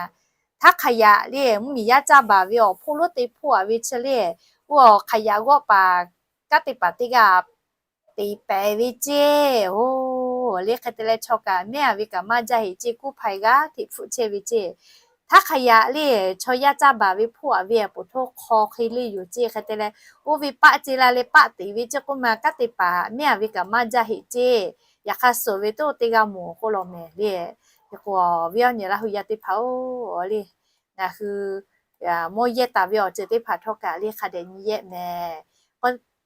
htaˇ hk'aˬ yaꞈ le mvuhˇmiˬ yaˇ caˇ baˬ ve awˬ hpoˆ lonˉ te hpoˆ-a ve chi le, oˇ awˬ hk'aˬ yaꞈ g'awˆ paˍ kanˉ te paˍ teˇ g'aˇ te pehˍ ve ceˇ-oˬ. le hk'e te leh chaw kaꞈ mehˉ a ve kaꞈ maˇ jaˇ heꞈ ceˇ, kuˇ hpaˍ g'aˇ hteꞈ hpfuhˆ chehˇ ve ceˇ. Htaˇ hk'a yaꞈ le chaw yaˇ caˇ baˬ ve hpoˆ a ve a poˍ htoˇ hk'aw hk'e le yoˬ ceˇ. Hk'e te leh oˇ ve paˆ ce la leh paˆ teꞈ ve ceˇ k'oˆ ma, kanˉ te paˍ mehˉ a ve kaꞈ maˇ jaˇ heꞈ ceˇ. Yaꞈ hk'aˇ suhˍ ve toˇ teˇ g'aˇ moˍ k'oˆ law mehˍ le. Hk'e k'o, awˬ viˉ awˬ nyi Laˇ hu yaˇ teˇ hpaˍ oˬ le, ngaˬ hui mawˇ yehˇ taˍ ve awˬ ceuˬ teˇ hpaˍ htawˇ kaꞈ le hk'a dehꞈ nyi yehˇ mehˍ.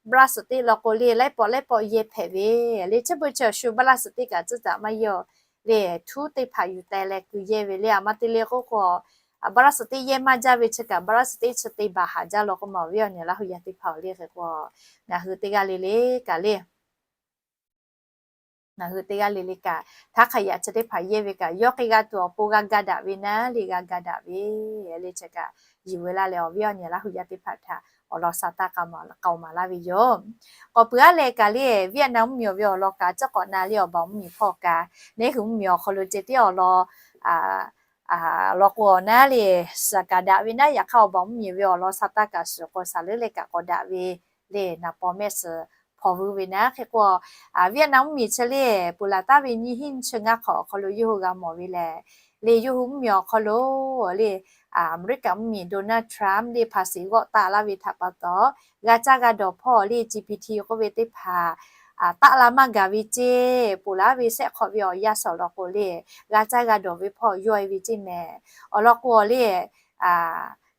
Baˆlaˇ suhˍ teˆ law k'o le laiˉ pawˆ laiˉ pawˆ yehˇ hpehꞈ ve le. Chi beuꞈ chi awˬ shu baˆlaˇ suhˍ teˆ kaꞈ tcuhˉ taˍ maˇ yehˇ le, htuˉ teˇ hpaˍ yuˬ teh leh keu yehˇ ve le. A ma te le k'oˆ k'o, baˆlaˇ suhˍ teˆ yehˇ maˇ jaˇ ve chi kaꞈ baˆlaˇ suhˍ teˆ chi te baˬ haˍ jaˇ law k'oˆ ma, awˬ viˉ awˬ nyi Laˇ hu yaˇ teˇ hpaˍ oˬ le. Hk'e k'o, ngaˬ hui teˇ g'aˇ le le kaꞈ le ngaˬ hui teˇ g'aˇ le le kaꞈ htaˇ hk'a yaꞈ chi teˇ hpaˍ yehˇ ve kaꞈ yawˇ hk'e g'a tuˬ awˬ pon g'a ga daꞈ ve naˉ le g'a ga daꞈ ve le. Chi kaꞈ yuˬ ve laˇ leh awˬ viˉ awˬ nyi Laˇ hu yaˇ teˇ hpaˍ htaꞈ awˬ lawn sa taˇ k'a maˍ laˇ ve yoˬ. K'awꞈ peuˬ aˉ leh kaꞈ le Vietnam mvuhˇmiˬ awˬ ve awˬ lawn kaꞈ tcuhˉ k'awꞈ na le awˬ baˬ mvuhˇmiˬ hpawˇ kaꞈ neˇ hui mvuhˇmiˬ awˬ hk'aw lo ceh tiˉ awˬ lawn law k'o awˬ naˉ le suhˍ kaꞈ daꞈ ve naˉ. Yaꞈ hk'aˇ awˬ baˬ mvuhˇmiˬ ve awˬ lawn sa taˇ kaꞈ suhˍ k'o saˍ leuˉ leh kaꞈ k'awꞈ daꞈ ve le naˍ paw mehˆ suhˍ hpaw vuiˇ ve naˉ. Hk'e k'o, Vietnam mvuhˇmiˬ chi le peuˬ laˬ taˍ ve nyiˇ hinˉ nyiˇ chi ngaˇ hk'awꞈ awˬ hk'aw lo yawˇ hui g'a mawˬ ve lehˬ le, yawˇ hui mvuhˇmiˬ awˬ hk'aw lo le Aˍmeˍriˆkaꞈ mvuhˇmiˬ Donald Trump le hpaˍ siˍ g'awˆ taˆ laˇ ve htaꞈ pa taw, g'a caˇ g'a dawˬ hpawˇ le G P T k'oˆ ve teˇ hpaˍ taˆ la maˇ gaˬ ve ceˇ. Peuˬ laˬ ve sehˆ hk'awꞈ ve awˬ yanˇ suhˍ law k'o le g'a caˇ g'a dawˬ ve hpawˇ yawˇ e ve ceˇ mehˍ. Awˬ lawn k'o le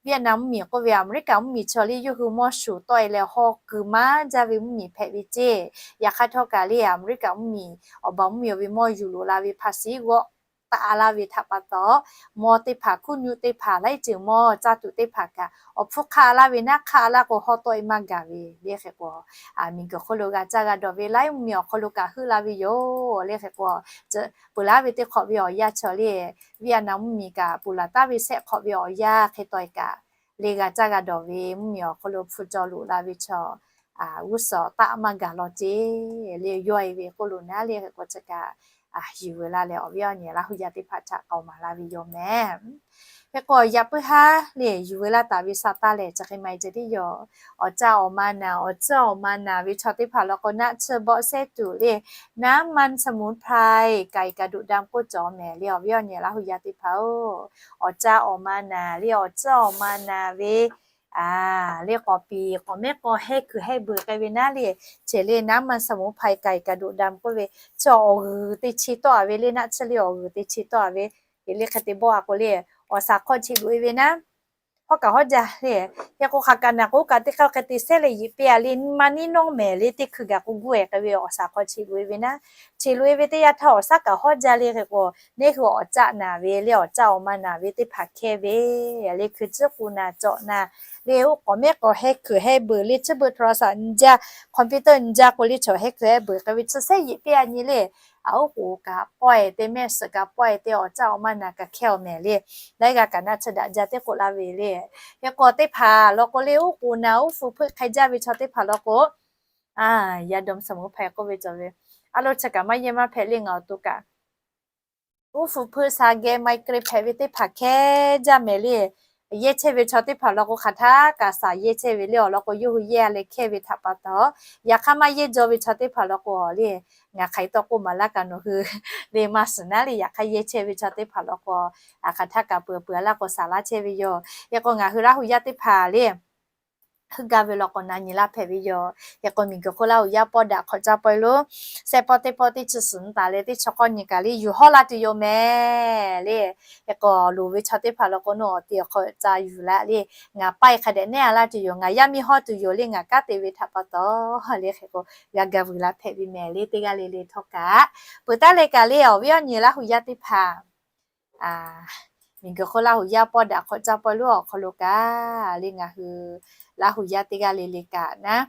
Vietnam mvuhˇmiˬ k'oˆ ve Aˍmeˍriˆkaꞈ mvuhˇmiˬ chaw le yawˇ hui mawˇ shuˍ tawˆ e leh haw kuiˬ maˇ jaˇ ve mvuhˇmiˬ hpehꞈ ve ceˇ. Yaꞈ hk'aˇ htawˇ kaꞈ le Aˍmeˍriˆkaꞈ mvuhˇmiˬ awˬ baˬ mvuhˇmiˬ awˬ ve mawˇ yuˬ loꞈ la ve hpaˍ siˍ g'awˆ taˆ laˇ ve htaꞈ pa taw, mawˇ teˇ hpaˍ hkuˇ nuˆ teˇ hpaˍ laiˉ ceuˬ mawˇ caˇ tuˬ teˇ hpaˍ kaꞈ awˬ hpfuhˇ hk'aˆ laˇ ve naˉ hk'aˆ laˇ k'o haw tawˆ e maˇ gaˬ ve le. Hk'e k'o, miˬguiˬ hk'oˆ lo g'a caˇ g'a dawˬ ve laiˉ mvuhˇmiˬ awˬ hk'aw lo kaꞈ heuˆ la ve yoˬ le. Hk'e k'o, peuˬ laˬ ve teˇ hk'awꞈ ve awˬ yanˇ chaw le Vietnam mvuhˇmiˬ kaꞈ peuˬ laˬ taˍ ve sehˆ hk'awꞈ ve awˬ yanˇ hk'e taw e kaꞈ le g'a caˇ g'a dawˬ ve mvuhˇmiˬ awˬ hk'aw lo hpu caw loꞈ la ve chaw g'uˇ suhˍ taˆ maˇ gaˬ law ceˇ le yawˇ e ve k'oˆ lo naˉ le. Hk'e k'o chi kaꞈ yuˬ ve laˇ leh awˬ viˉ awˬ nyi Laˇ hu yaˇ teˇ hpaˍ htaꞈ k'awꞈ maˍ laˇ ve yoˬ mehˍ. Hk'e k'o yaꞈ puiˉ haˉ le yuˬ ve laˇ taˍ ve sa taˇ lehˬ chi hk'e ma e ceh tiˉ yoˬ. Awˬ caˇ awˬ ma naˬ awˬ tcuhˉ awˬ ma naˬ ve chaw teˇ hpaˍ law k'o naˆ tsuhˇ bawˆ sehˉ tuˬ le น้ำมันสมุนไพร ไก่กระดูกดำ k'oˆ cawˬ mehˍ le awˬ viˉ awˬ nyi Laˇ hu yaˇ teˇ hpaˍ oˬ. Awˬ caˇ awˬ ma naˬ le awˬ tcuhˉ awˬ ma naˬ ve le k'awꞈ piˍ k'awꞈ mehˉ k'aw hehˇ kuiˬ hehˇ beuˬ k'ai ve naˉ le, cheˬ le น้ำมันสมุนไพร ไก่กระดูกดำ k'oˆ ve chi awˬ g'uiˬ te che tawˆ a ve le naˆ tsuhˇ le awˬ g'uiˬ te che tawˆ a ve le hk'e te bawˆ a k'o le awˬ shaˍ hk'aw cheˬ loꞈ e ve naˉ hawˉ kaꞈ hawˉ jaˇ le. Hk'e k'o hk'aˬ kaꞈ naˬ k'o kaꞈ teˇ hk'aˇ hk'e te sehˉ leh yeꞈ piˇ a le maˇ niˉ nawˉ mehˍ le teˇ hkui gaˬ k'o guˇ e k'ai ve awˬ shaˍ hk'aw cheˬ loꞈ e ve naˉ. Cheˬ loꞈ e ve teˇ yanˇ htaˇ awˬ shaˉ kaꞈ hawˉ jaˇ le. Hk'e k'o neˇ hui awˬ caˆ naˬ ve le awˬ caˇ awˬ ma naˬ ve teˇ hpaˍ hkehˇ ve le hkui tcuhˉ k'u naˬ cawꞈ naˬ le oˇ k'awꞈ mehˉ k'aw hehˇ kuiˬ hehˇ beuˬ le tsuhˇ beuꞈ โทรศัพท์ nyi jaˇ, computer nyi jaˇ k'o le chaw hehˇ kuiˬ hehˇ beuˬ k'ai ve chi sehˉ yeꞈ piˇ a nyi le. A oˉ k'oˍ kaꞈ pawehˇ te mehˆ suhˍ kaꞈ pawehˇ te awˬ caˇ awˬ ma naˬ kaꞈ hkehˇ awˬ mehˍ le. Laiˉ g'a kaꞈ naˆ tsuhˇ daꞈ jaˇ teˇ k'oˆ laˇ ve le. Hk'e k'o teˇ hpaˍ law k'o le oˉ k'oˍ naˬ oˉ fuˍ hpeuˆ hk'ai jaˇ ve chaw teˇ hpaˍ law k'o ยาดมสมุนไพร k'oˆ ve cawˬ ve a lo chi kaꞈ maˇ yehˇ maˇ hpehꞈ le ngaˬ awˬ to kaꞈ oˉ fuˍ hpeuˆ sa geh ไมเกรน hpehꞈ ve teˇ hpaˍ hkehˇ jaˇ mehˍ le. Yehˇ chehˇ ve chaw teˇ hpaˍ law k'o hk'aˬ htaˇ kaꞈ saˍ yehˇ chehˇ ve le awˬ lawn k'o yawˇ hui yehˇ a leh hkehˇ ve htaꞈ pa taw, yaꞈ hk'aˇ maˇ yehˇ jaw ve chaw teˇ hpaˍ law k'o le ngaˬ hk'aˬ hk'e tawˆ k'oˆ maˍ laˇ kaꞈ nawˬ hui le maˇ shiˍ naˉ le. Yaꞈ hk'aˇ yehˇ chehˇ ve chaw teˇ hpaˍ law k'o hk'aˬ htaˇ kaꞈ peuˬ peuˬ a laˇ k'o saˍ laˇ chehˇ ve yoˬ. Hk'e k'o ngaˬ hui Laˇ hu yaˇ teˇ hpaˍ le heuˆ gaˇ ve law k'o na nyi laˇ hpehꞈ ve yoˬ. Hk'e k'o miˬguiˬ hk'oˆ Laˇ hu yaˇ pawˇ daꞈ hk'awꞈ caˇ pawehˇ lo sehˆ pawˆ teˇ pawˆ teˇ chi suhˍ nyi taˍ leh teˇ chi k'awˇ nyi kaꞈ le yuˬ hawˉ laˇ tuˬ yoˬ mehˍ le. Hk'e k'o loˍ ve chaw teˇ hpaˍ law k'o nawˬ awˬ te awˬ hk'aw caˇ yuˬ laˇ le ngaˬ paˇ e hk'a dehꞈ nehˉ a laˇ tuˬ yoˬ. Ngaˬ yaˇ miˇ hawˉ tuˬ yoˬ le ngaˬ kanˉ te ve htaꞈ pa taw le. Hk'e k'o g'a ga vuiˬ la hpehꞈ ve mehˍ le teˇ g'aˇ le le htawˇ kaꞈ peuˬ taˉ leh kaꞈ le awˬ viˉ awˬ nyi Laˇ hu yaˇ teˇ hpaˍ miˬguiˬ hk'oˆ Laˇ hu yaˇ pawˇ daꞈ hk'awꞈ caˇ pawehˇ lo awˬ hk'aw lo kaꞈ le ngaˬ hui Laˇ hu yaˇ teˇ g'aˇ le le kaꞈ naˉ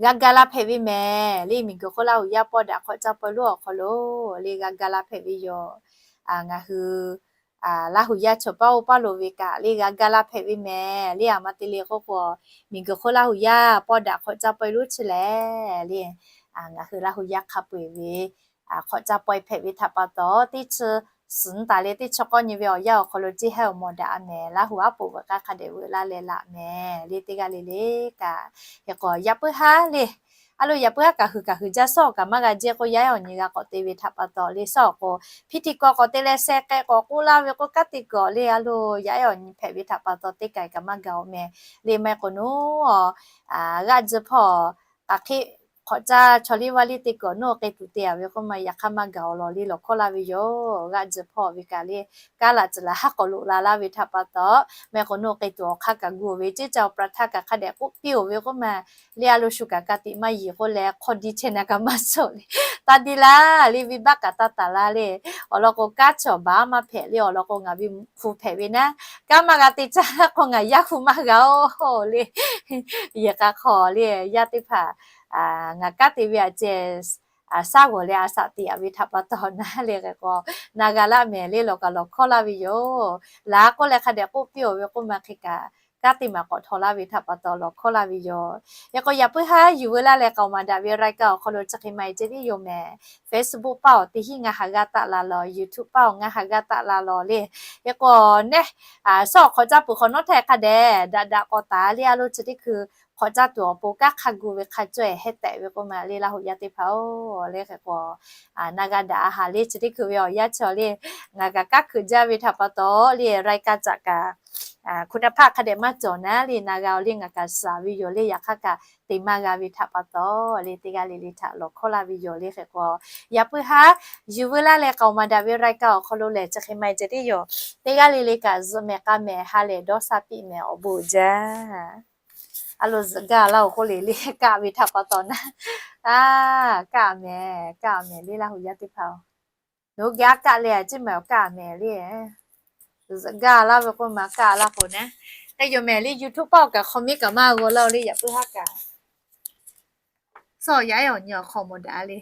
g'a ga laˇ hpehꞈ ve mehˍ le. Miˬguiˬ hk'oˆ Laˇ hu yaˇ pawˇ daꞈ hk'awꞈ caˇ pawehˇ lo awˬ hk'aw lo le g'a ga laˇ hpehꞈ ve yoˬ. Ngaˬ hui Laˇ hu yaˇ chaw paˇ oˇ paˇ lo ve kaꞈ le g'a ga laˇ hpehꞈ ve mehˍ le. A ma te le k'oˆ k'o miˬguiˬ hk'oˆ Laˇ hu yaˇ pawˇ daꞈ hk'awꞈ caˇ pawehˇ lo chi lehˬ le ngaˬ hui Laˇ hu yaˇ hk'a peu eˬ ve hk'awꞈ caˇ pawehˇ hpehꞈ ve htaꞈ pa taw teˇ chi suhˍ nyi taˍ leh teˇ chi k'awˇ nyi ve awˬ yanˇ awˬ hk'aw lo ceˇ hehˉ awˬ mawˬ daꞈ a mehˍ. Laˇ hu aˉ poꞈ veuꞈ k'aˇ hk'a dehꞈ veuꞈ laˇ leh laꞈ mehˍ le teˇ g'aˇ le le kaꞈ. Hk'e k'o yaꞈ puiˉ haˉ le A lo, yaꞈ puiˉ haˉ kaꞈ huiˍ kaꞈ huiˍ jaˇ, suhˉ awˬ kaꞈ maˇ g'a jehˇ k'o, yaˇ ehˉ awˬ nyi g'a k'awꞈ te ve htaꞈ pa taw le, suhˉ awˬ k'o hpi tiꞈ kawꞈ k'awꞈ te leh sheh k'ai k'awꞈ k'oˆ laˇ ve k'o, kanˉ te kawꞈ le, a lo, yaˇ ehˉ awˬ nyi hpehꞈ ve htaꞈ pa taw teˇ kaˬ kaꞈ maˇ gaˬ-oˬ mehˍ le. Maˇ heˆ k'o nawˉ, g'aˆ tzuhˇ hpawˇ k'aˬ hk'e hk'awꞈ caˇ chaw liˇ vaˇ liˇ te kawꞈ nawˉ k'e tuˬ te-a ve k'oˆ ma, yaꞈ hk'aˇ maˇ gaˬ-oˬ law le, lawˬ hkawˇ laˇ ve yoˬ. G'aˆ tzuhˇ hpawˇ ve kaꞈ le, kaˉ laꞈ tcuhˍ laˬ haˉ k'awꞈ loꞈ la laˇ ve htaꞈ pa taw, maˇ heˆ k'o nawˉ k'e tuˬ awˬ hk'aˇ kaꞈ gu-oˬ ve ceˇ, ca awˬ pra htaˇ kaꞈ hk'a dehꞈ k'oˆ piˇ-oˬ ve k'oˆ ma le, a lo, shu kaꞈ ka tiꞈ maˇ yiˍ k'oˆ leh, hk'aw diˇ chehˇ na kaꞈ maˇ cawˬ le. Taˇ diˇ laˇ le, venˇ baˆ kaꞈ taˇ taˍ laˇ le. Awˬ lawn k'o, kanˉ chaw baˬ maˇ hpehꞈ le, awˬ lawn k'o, ngaˬ ve hpu hpehꞈ ve naˉ, kanˉ maˇ g'a te caˇ k'o, ngaˬ yaˇ hpu maˇ g'a-oˬ le. Yehˬ k'a hk'aw le, yaˇ teˇ hpaˍ ngaˬ kanˉ te ve aꞈ ceh, shaˉ g'awˬ leh a shaꞈ teꞈ-a ve htaꞈ pa taw naˉ le hk'e k'o, na g'a laˇ mehˍ le, lawˬ kaꞈ lawˬ hkawˇ laˇ ve yoˬ. Laˬ k'oˆ leh hk'a dehꞈ k'oˆ piˇ-oˬ ve k'oˆ ma hk'e kaꞈ, kanˉ te maˬ k'awꞈ htaw laˇ ve htaꞈ pa taw lawˬ hkawˇ laˇ ve yoˬ. Hk'e k'o, yaꞈ puiˉ haˉ yuˬ veu laˇ leh k'aoˍ maˍ daꞈ ve รายการ awˬ hk'aw lo chi hk'e maˇ heˆ ceh tiˉ yoˬ mehˍ. Facebook paˆ awˬ teˇ hinˉ ngaˬ haꞈ g'a taˆ la lawˬ, YouTube paˆ awˬ ngaˬ haꞈ g'a taˆ la lawˬ le. Hk'e k'o, neˇ, suhˉ awˬ hk'awꞈ caˇ peuˬ hk'awꞈ nawˉ htaˇ hk'a dehꞈ daꞈ daꞈ k'aw taˍ le, a lo, chi teˇ hkui hk'awꞈ caˇ tuˬ awˬ pon kanˉ hk'a gu ve hk'a cawˇ-e heh tehꞈ ve k'oˆ ma le, Laˇ huˍ yaˇ teˇ hpaˍ-oˬ le. Hk'e k'o, na g'a daꞈ a haˍ le, chi teˇ hkui ve awˬ yanˇ chaw le, ngaˬ kaꞈ kanˉ hkeuꞈ jaˇ ve htaꞈ pa taw le, รายการ caꞈ kaꞈ hku naˇ hpaˆ hk'a dehꞈ maˇ cawˬ naˉ le, na g'a-oˬ le, ngaˬ kaꞈ shaˍ ve yoˬ le, yaꞈ hk'aˇ kaꞈ te maˇ g'a ve htaꞈ pa taw le, teˇ g'aˇ le le htaꞈ lawˬ hkawˇ laˇ ve yoˬ le. Hk'e k'o, yaꞈ puiˉ haˉ yuˬ veu laˇ leh k'aoˍ maˍ daꞈ ve รายการ awˬ hk'aw lo lehˬ, chi hk'e maˇ heˆ ceh tiˉ yoˬ. Teˇ g'aˇ le le kaꞈ zuhꞈ mehˍ k'a mehˍ ha lehˬ dawˇ shaˉ piˇ mehˍ awˬ bon jaˇ. A lo, zuhꞈ gaˇ laˇ-oˬ k'oˆ le le, kaˆ ve htaꞈ pa taw naˉ, a, kaˆ mehˍ, kaˆ mehˍ le, Laˇ huˍ yaˇ teˇ hpaˍ-oˬ. Nawˬ hui geh aˉ kaˆ leh a ciˉ maˬ awˬ kaˆ mehˍ le. Zuhꞈ gaˇ laˇ ve k'oˆ ma, kaˆ laˇ k'o naˉ, te yoˬ mehˍ le. YouTube paˆ awˬ kaꞈ hk'aw miˉ kaꞈ maˇ g'aw laˇ-oˬ le, yaꞈ puiˉ haˉ kaꞈ suhˉ yaˇ ehˉ awˬ nyi awˬ hk'aw mawˬ daꞈ le.